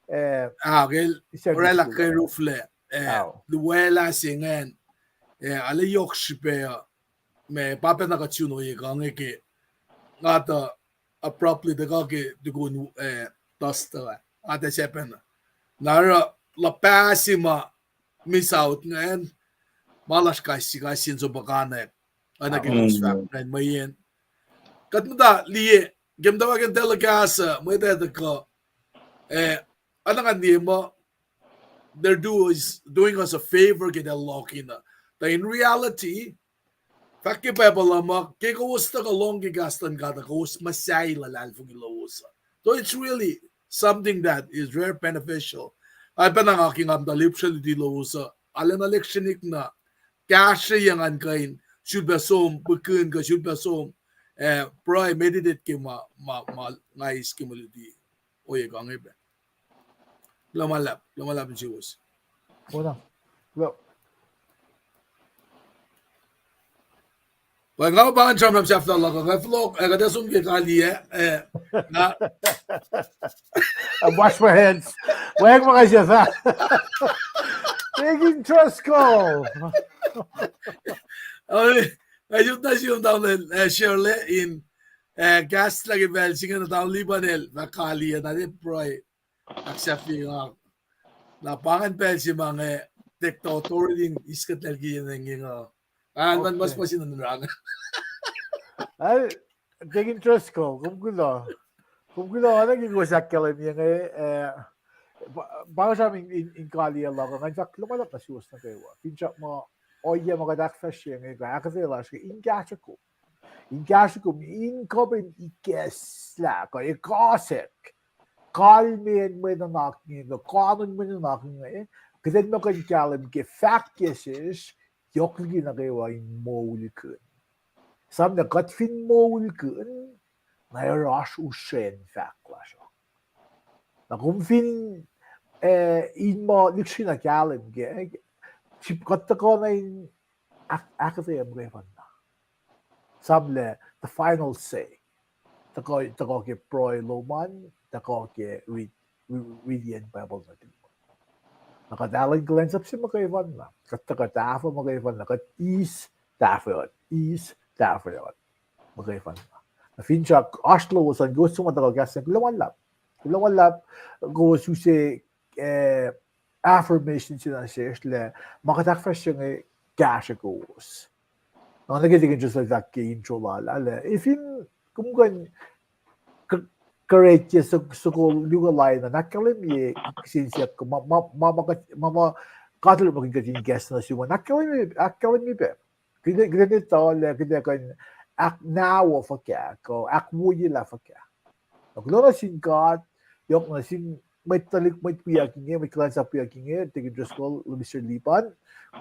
eh, ah, ke el oraclah ke ruflac, eh, luwelah se ingacn, eh, arlac yohk srihpac, ma pa pacna kuht sun ohiyac kuh inge ke, nga tuh abruptly tuhkuh ke tukun, eh, Thursday, ah, tuh sacpacna. Na oruh luhpah se ma miss out ingacn, ma lasr kais sie, kais sie in som puhkantwen, oacna ke kowos fahk ingacn mweyen. Kuht muhta liye, ke muhtwacwacack in telecast uh, mwet ac tuhkuh, eh, oacna ngan liye muh, they're do-, is doing us a favor ke eltahl lohkihn uh. Tuh in reality, fahk ke Bible uh muh, ke kowos tuhkuh lohng ke kahs luhn God uh, kowos muhsahi luhlahlfongi lowos uh. So it's really something that is very beneficial. Oacpacna nga ke nga muhta lipsre luti lowos uh, arulacna lihksreni na kahsrweyuc ngan kuh in sulpac som pihkihn kuh sulpac som, eh, pruhe, meditate ke ma, ma, ma nga eis ke mwe luti ohiyac kuh inge pac. Kuloh ma luhlahp, kuloh ma luhlahp nuh suwos. Kuloh. Pweng, nga pa ngan sramsram sahflah luhk uh, nga fohlohk, eh, kuht ac som ke kaliyac, eh, nga, I wash my hands. Wacngihn ma nga siyuck. Deacon Driscoll. Oi, nga sot nuh sum tamuhlwel, eh, Shirley in, eh, kahs lah ke pacl se inge na tamuhlwel Lipan el fah kaliyac na tiac pruhe. Ahksahfye nga. Na pa ingacn pacl se ma inge, tek authority in eis kuht lal ke yen inge uh. Alman mas pasin rang. Deacon Driscoll, kom kuloh. Kom kuloh, oacna ke kowos ahkkahlwemye inge, eh, pa, pa sram in, in, in kaliyac luhk uh, ngan fahk kuloh ma luhlahp nuh suwos nuh kwewa. Finsrak muh ohiyac ma kuht ahkfahsrye inge kuh ahkuhtweyac lasr ke in kahsrwe kom. In kahsrwe kom, in kuh pac in ikacslah kuh ikasack kalmacn mwe nuhnak inge, kuh kanon mwe nuhnak inge, kuht in muh kuh in kahlwem ke fahk ke sesr, yohk liki nuh kwewa in moulkihn. Esam lah kuht fin moulkihn, na oruh oasr usren fahk lasr uh. Na kom fin, eh, in muh lihksreni kahlwem ke, sip kuht tuhkuh na in ahk-, ahkuhtweyac muhkwena. Esam lah the final say. Tuhkuh, tuhkuh ke pruhe lom an, tuhkuh ke ri-, ri-, riti acn Bible nuhtum an. Na kuht elan kuhlwacnsap se muhkwena. Kuht tuhkuh tahfuh muhkwena. Kuht eis tahfuh, eis tahfuh muhkwena. Na finsrak oasr lowos an, kowos suc ma tuhkuh kahs an, kuloh ma luhlahp. Kuloh ma luhlahp, kowos use, eh, affirmation se nuh sesr lah ma kuht ahkfahsrye inge kahsrwe kowos. Na nuh ke Deacon Driscoll fahk ke intro lal ah lah, eh, fin kom kuh in k-, kuht ac suk-, sukol luhk uh lain an, ahkkahlwemye kihsen siyuck ma, ma, ma, ma kuht, ma, ma kuht orekmakihn kuht in kahs nuh sum an, ahkkahlwemye, ahkkahlwemye pac. Kuht, kuht in etuh lah kuht ac kuh in ahknawuh fuhkah, kuh ahkwoyelah fuhkah. Na kuloh nuh sin God, yohk nuh sin mwet tuhlihk, mwet wiyuck inge, mwet kuhlwacnsap wiyuck inge, Deacon Driscoll, Minister Lipan,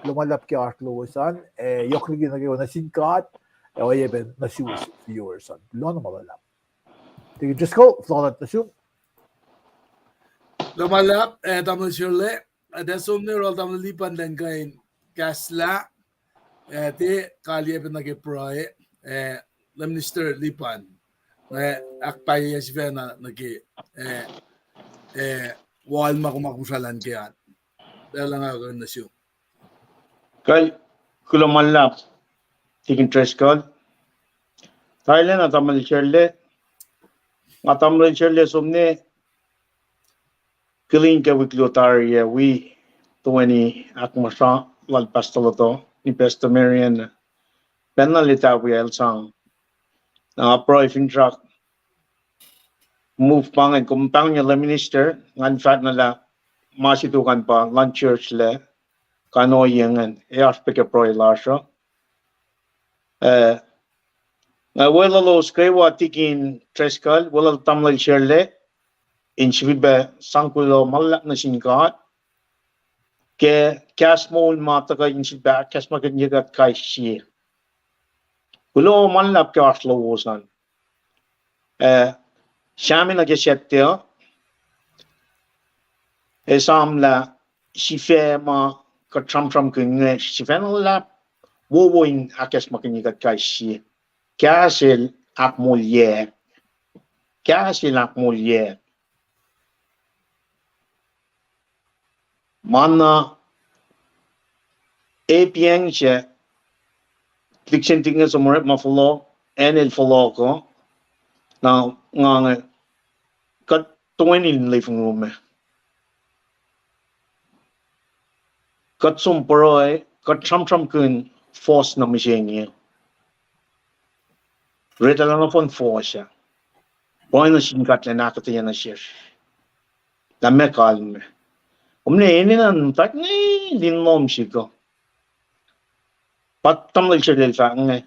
kuloh ma luhlahp ke oasr lowos an, eh, yohk liki nuh kwewa nuh sin God, ac oacyacpac nuh suwos viewers an. Kuloh na ma luhlahp. Deacon Driscoll, floor nuh sum. Kuloh ma luhlahp, eh, tamuhlwel Shirley, eh, tuh som nuh yohrohl tamuhlwel Lipan elan kuh in kahslah, eh, tiac kaliyac pac nuh ke pruhe, eh, Minister Lipan, eh, ahkpwacye sifacna nuh ke, eh, eh, wal ma kom, ma kom sralan ke an. Pacl uh nga kuh nuh sum. Kal, kuloh ma luhlahp, Deacon Driscoll. Thailand, na tamuhlwel Shirley. Nga tamuhlwel Shirley som nuh Killeen ke wik luo tari ah, wi toeni ahkmuhsra lal Pastor Loto, ni Pastor Marian, pacl na leta wi el sang. Na nga pruhe finsrak move pa ingacn, kom pahngon lah minister, ngan fahk na lah ma se tok an pa luhn church lac, kuh in ohiyac ingacn, ac oasr pac ke pruhe lasr uh. Eh, nga weluhlos kwewa Deacon Driscoll, weluhl tamuhlwel Shirley, in sifilpac sang kuloh ma luhlahp nuh sin God ke kahs moul ma tuhkuh in sifilpac ahkacsmakihnye kuht kais sie. Kuloh ma luhlahp ke oasr lowos an. Eh, Sam nuh ke Saturday uh, ac esamlah sifac ma kuht sramsramkihn inge, sifacna luhlahp wowo in ahkacsmakihnye kuht kais sie. Kahs el ahkmoulyak. Kahs el ahkmoulyak. Ma na epiyang se, lihksreni inge suc ma orekma fohlohk, acn el fohlohk uh, na nga inge, kuht toeni in living room ah. Kuht som pruhe, kuht sramsramkihn fohs na mihsenge. Retuh lah nohfohn fohs ah. Pruhe nuh sin God elan ahkuhtweyac nuh sesr lah meac kalmac. Kom enenuh in muhta inge, lin lohm sihk uh. Pa tamuhlwel Shirley el fahk inge,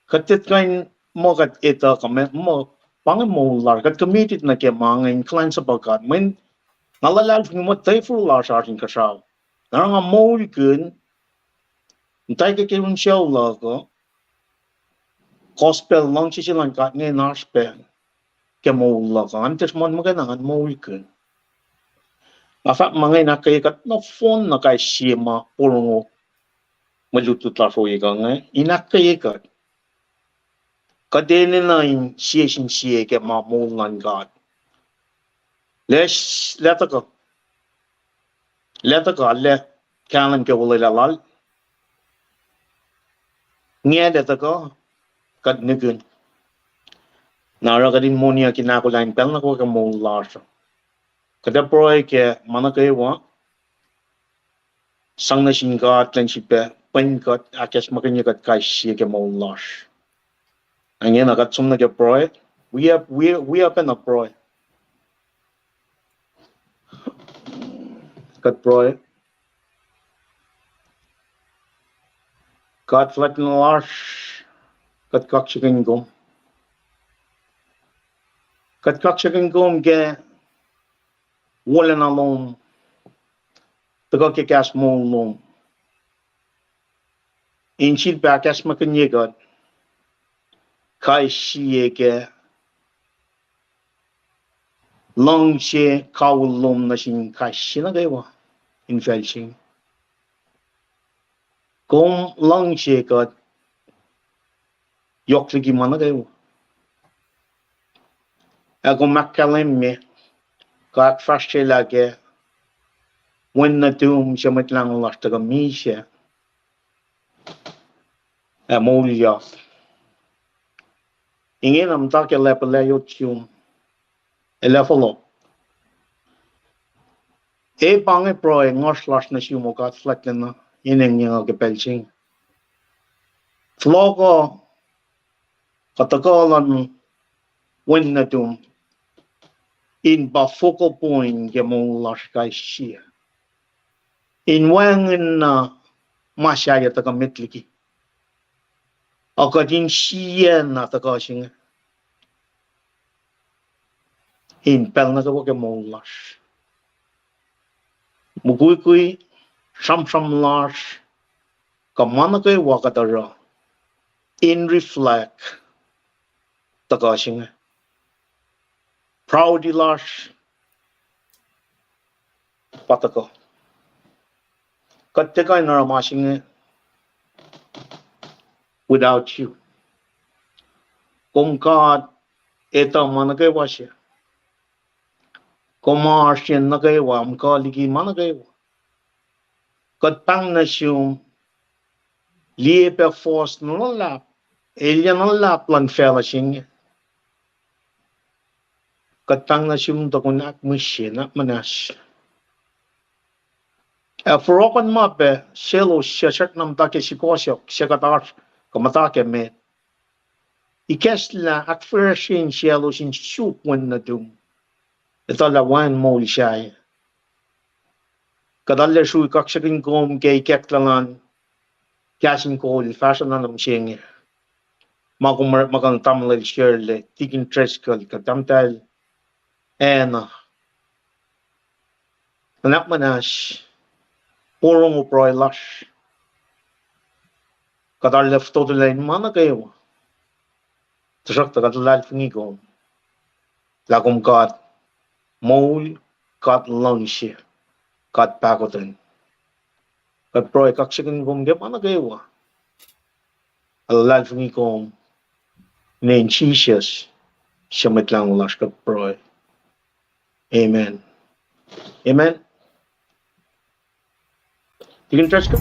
kuht tiac kuh in muh kuht etuh kuh ma, muh pa inge moul lasr, kuht committed nuh ke ma inge in kuhlwacnsapuh God. Mweyen nga luhlahlfongi muh tafur lasr oasr inkuhsrao. Na oruh nga moulkihn, muhtwacwacack ke un sucu luhk uh, gospel luhngse se luhn God inge in oasr pac ke moul luhk uh. Nga tiac sruhmuhn muhkwena ngan moulkihn. Nga fahk ma inge in ahkkweye kuht nohfohn na kais sie ma porongo mwe lutlut lasr ohiyac inge, in ahkkweye kuht. Kuht enenuh in sie sin sie ke ma moul luhn God. Lah, lah tuhkuh, lah tuhkuh, lah kahlwem ke olwelah lal. Nge lah tuhkuh, kuht nihkihn. Na oruh kuht in moniyuck in ahkolah in pacl nuh kwewa ke moul lasr uh. Kuht ac pruhe ke ma nuh kwewa, sang nuh sin God elan sifilpac pwen kuht, ahkacsmakihnye kuht kais sie ke moul lasr. Ingena kuht som nuh ke pruhe, wi, wi, wi pacna pruhe. Kuht pruhe. God fuhlwact lasr, kuht kaksakihn kom. Kuht kaksakihn kom ke wolacna lom, tuhkuh ke kahs moul lom, in sifilpac ahkacsmakihnye kuht kais sie ke luhngse kawihl lom nuh sin kais sie nuh kwewa infacl se inge. Kom luhngse kuht yohk liki ma nuh kwewa. Ac kom ahkkahlwemye kuh ahkfahsryelah ke Wen nuhtum se Mwet Lahngo lasr tuhkuh misac ac moulyak. Ingena muhta ke lacpuh layot sum, ac lah fohlohk. Ac pa inge pruhe nguhsr lasr nuh sum, O God fuhlwactlacna, in engyeng uh ke pacl se inge. Fohlohk uh, kuh tuhkuh luhn Wen nuhtum in pa focal point ke moul lasr kais sie, in wacngihn na ma sahyac tuhkuh met liki, a kuht in siena tuhkuh se inge in pacl nuh kwewa ke moul lasr. Mukwikwi, sramsram lasr, kuh ma nuh kwewa kuht oruh, in reflect tuhkuh se inge. Priority lasr pa tuhkuh. Kuht tiac kuh in oruh ma se inge without you. Kom God etuh ma nuh kwewa se. Kom oasr yen nuh kwewa, muhkuh liki ma nuh kwewa. Kuht pahng nuh sum, liye pac fohs na luhlahp, elyah na luhlahp luhn facluh se inge. Kuht pahng nuh sum tukun ahkmihsye, ahkmuhnahs. Ac fohlohkohn ma pac selos suc srackna muhta ke sukohsohk se kuht oasr kuh muhta ke met, ikacslah ahkfihsrwacsrye insiyaclos in suk Wen nuhtum, etuh lah wacngihn moul sahyac. Kuht arlac srui kaksakihn kom ke ikacklah luhn kahs in kol fahsruh na nuh mihsenge, ma kom orekmakihn tamuhlwel Shirley, Tikin Driscoll, kuh tahmtahel Anna. Nuhnak muhnahs, porongo pruhe lasr. Kuht arlac fototolah in ma nuh kwewa, tuhsruhktuh kuht luhlahlfongi kom lah kom God moul, God luhngse, God pahkotwen. Kuht pruhe kaksakihn kom ke ma nuh kwewa, ac luhlahlfongi kom, inen Jisus, se Mwet Lahngo lasr kuht pruhe. Amen. Amen. Tikin Driscoll?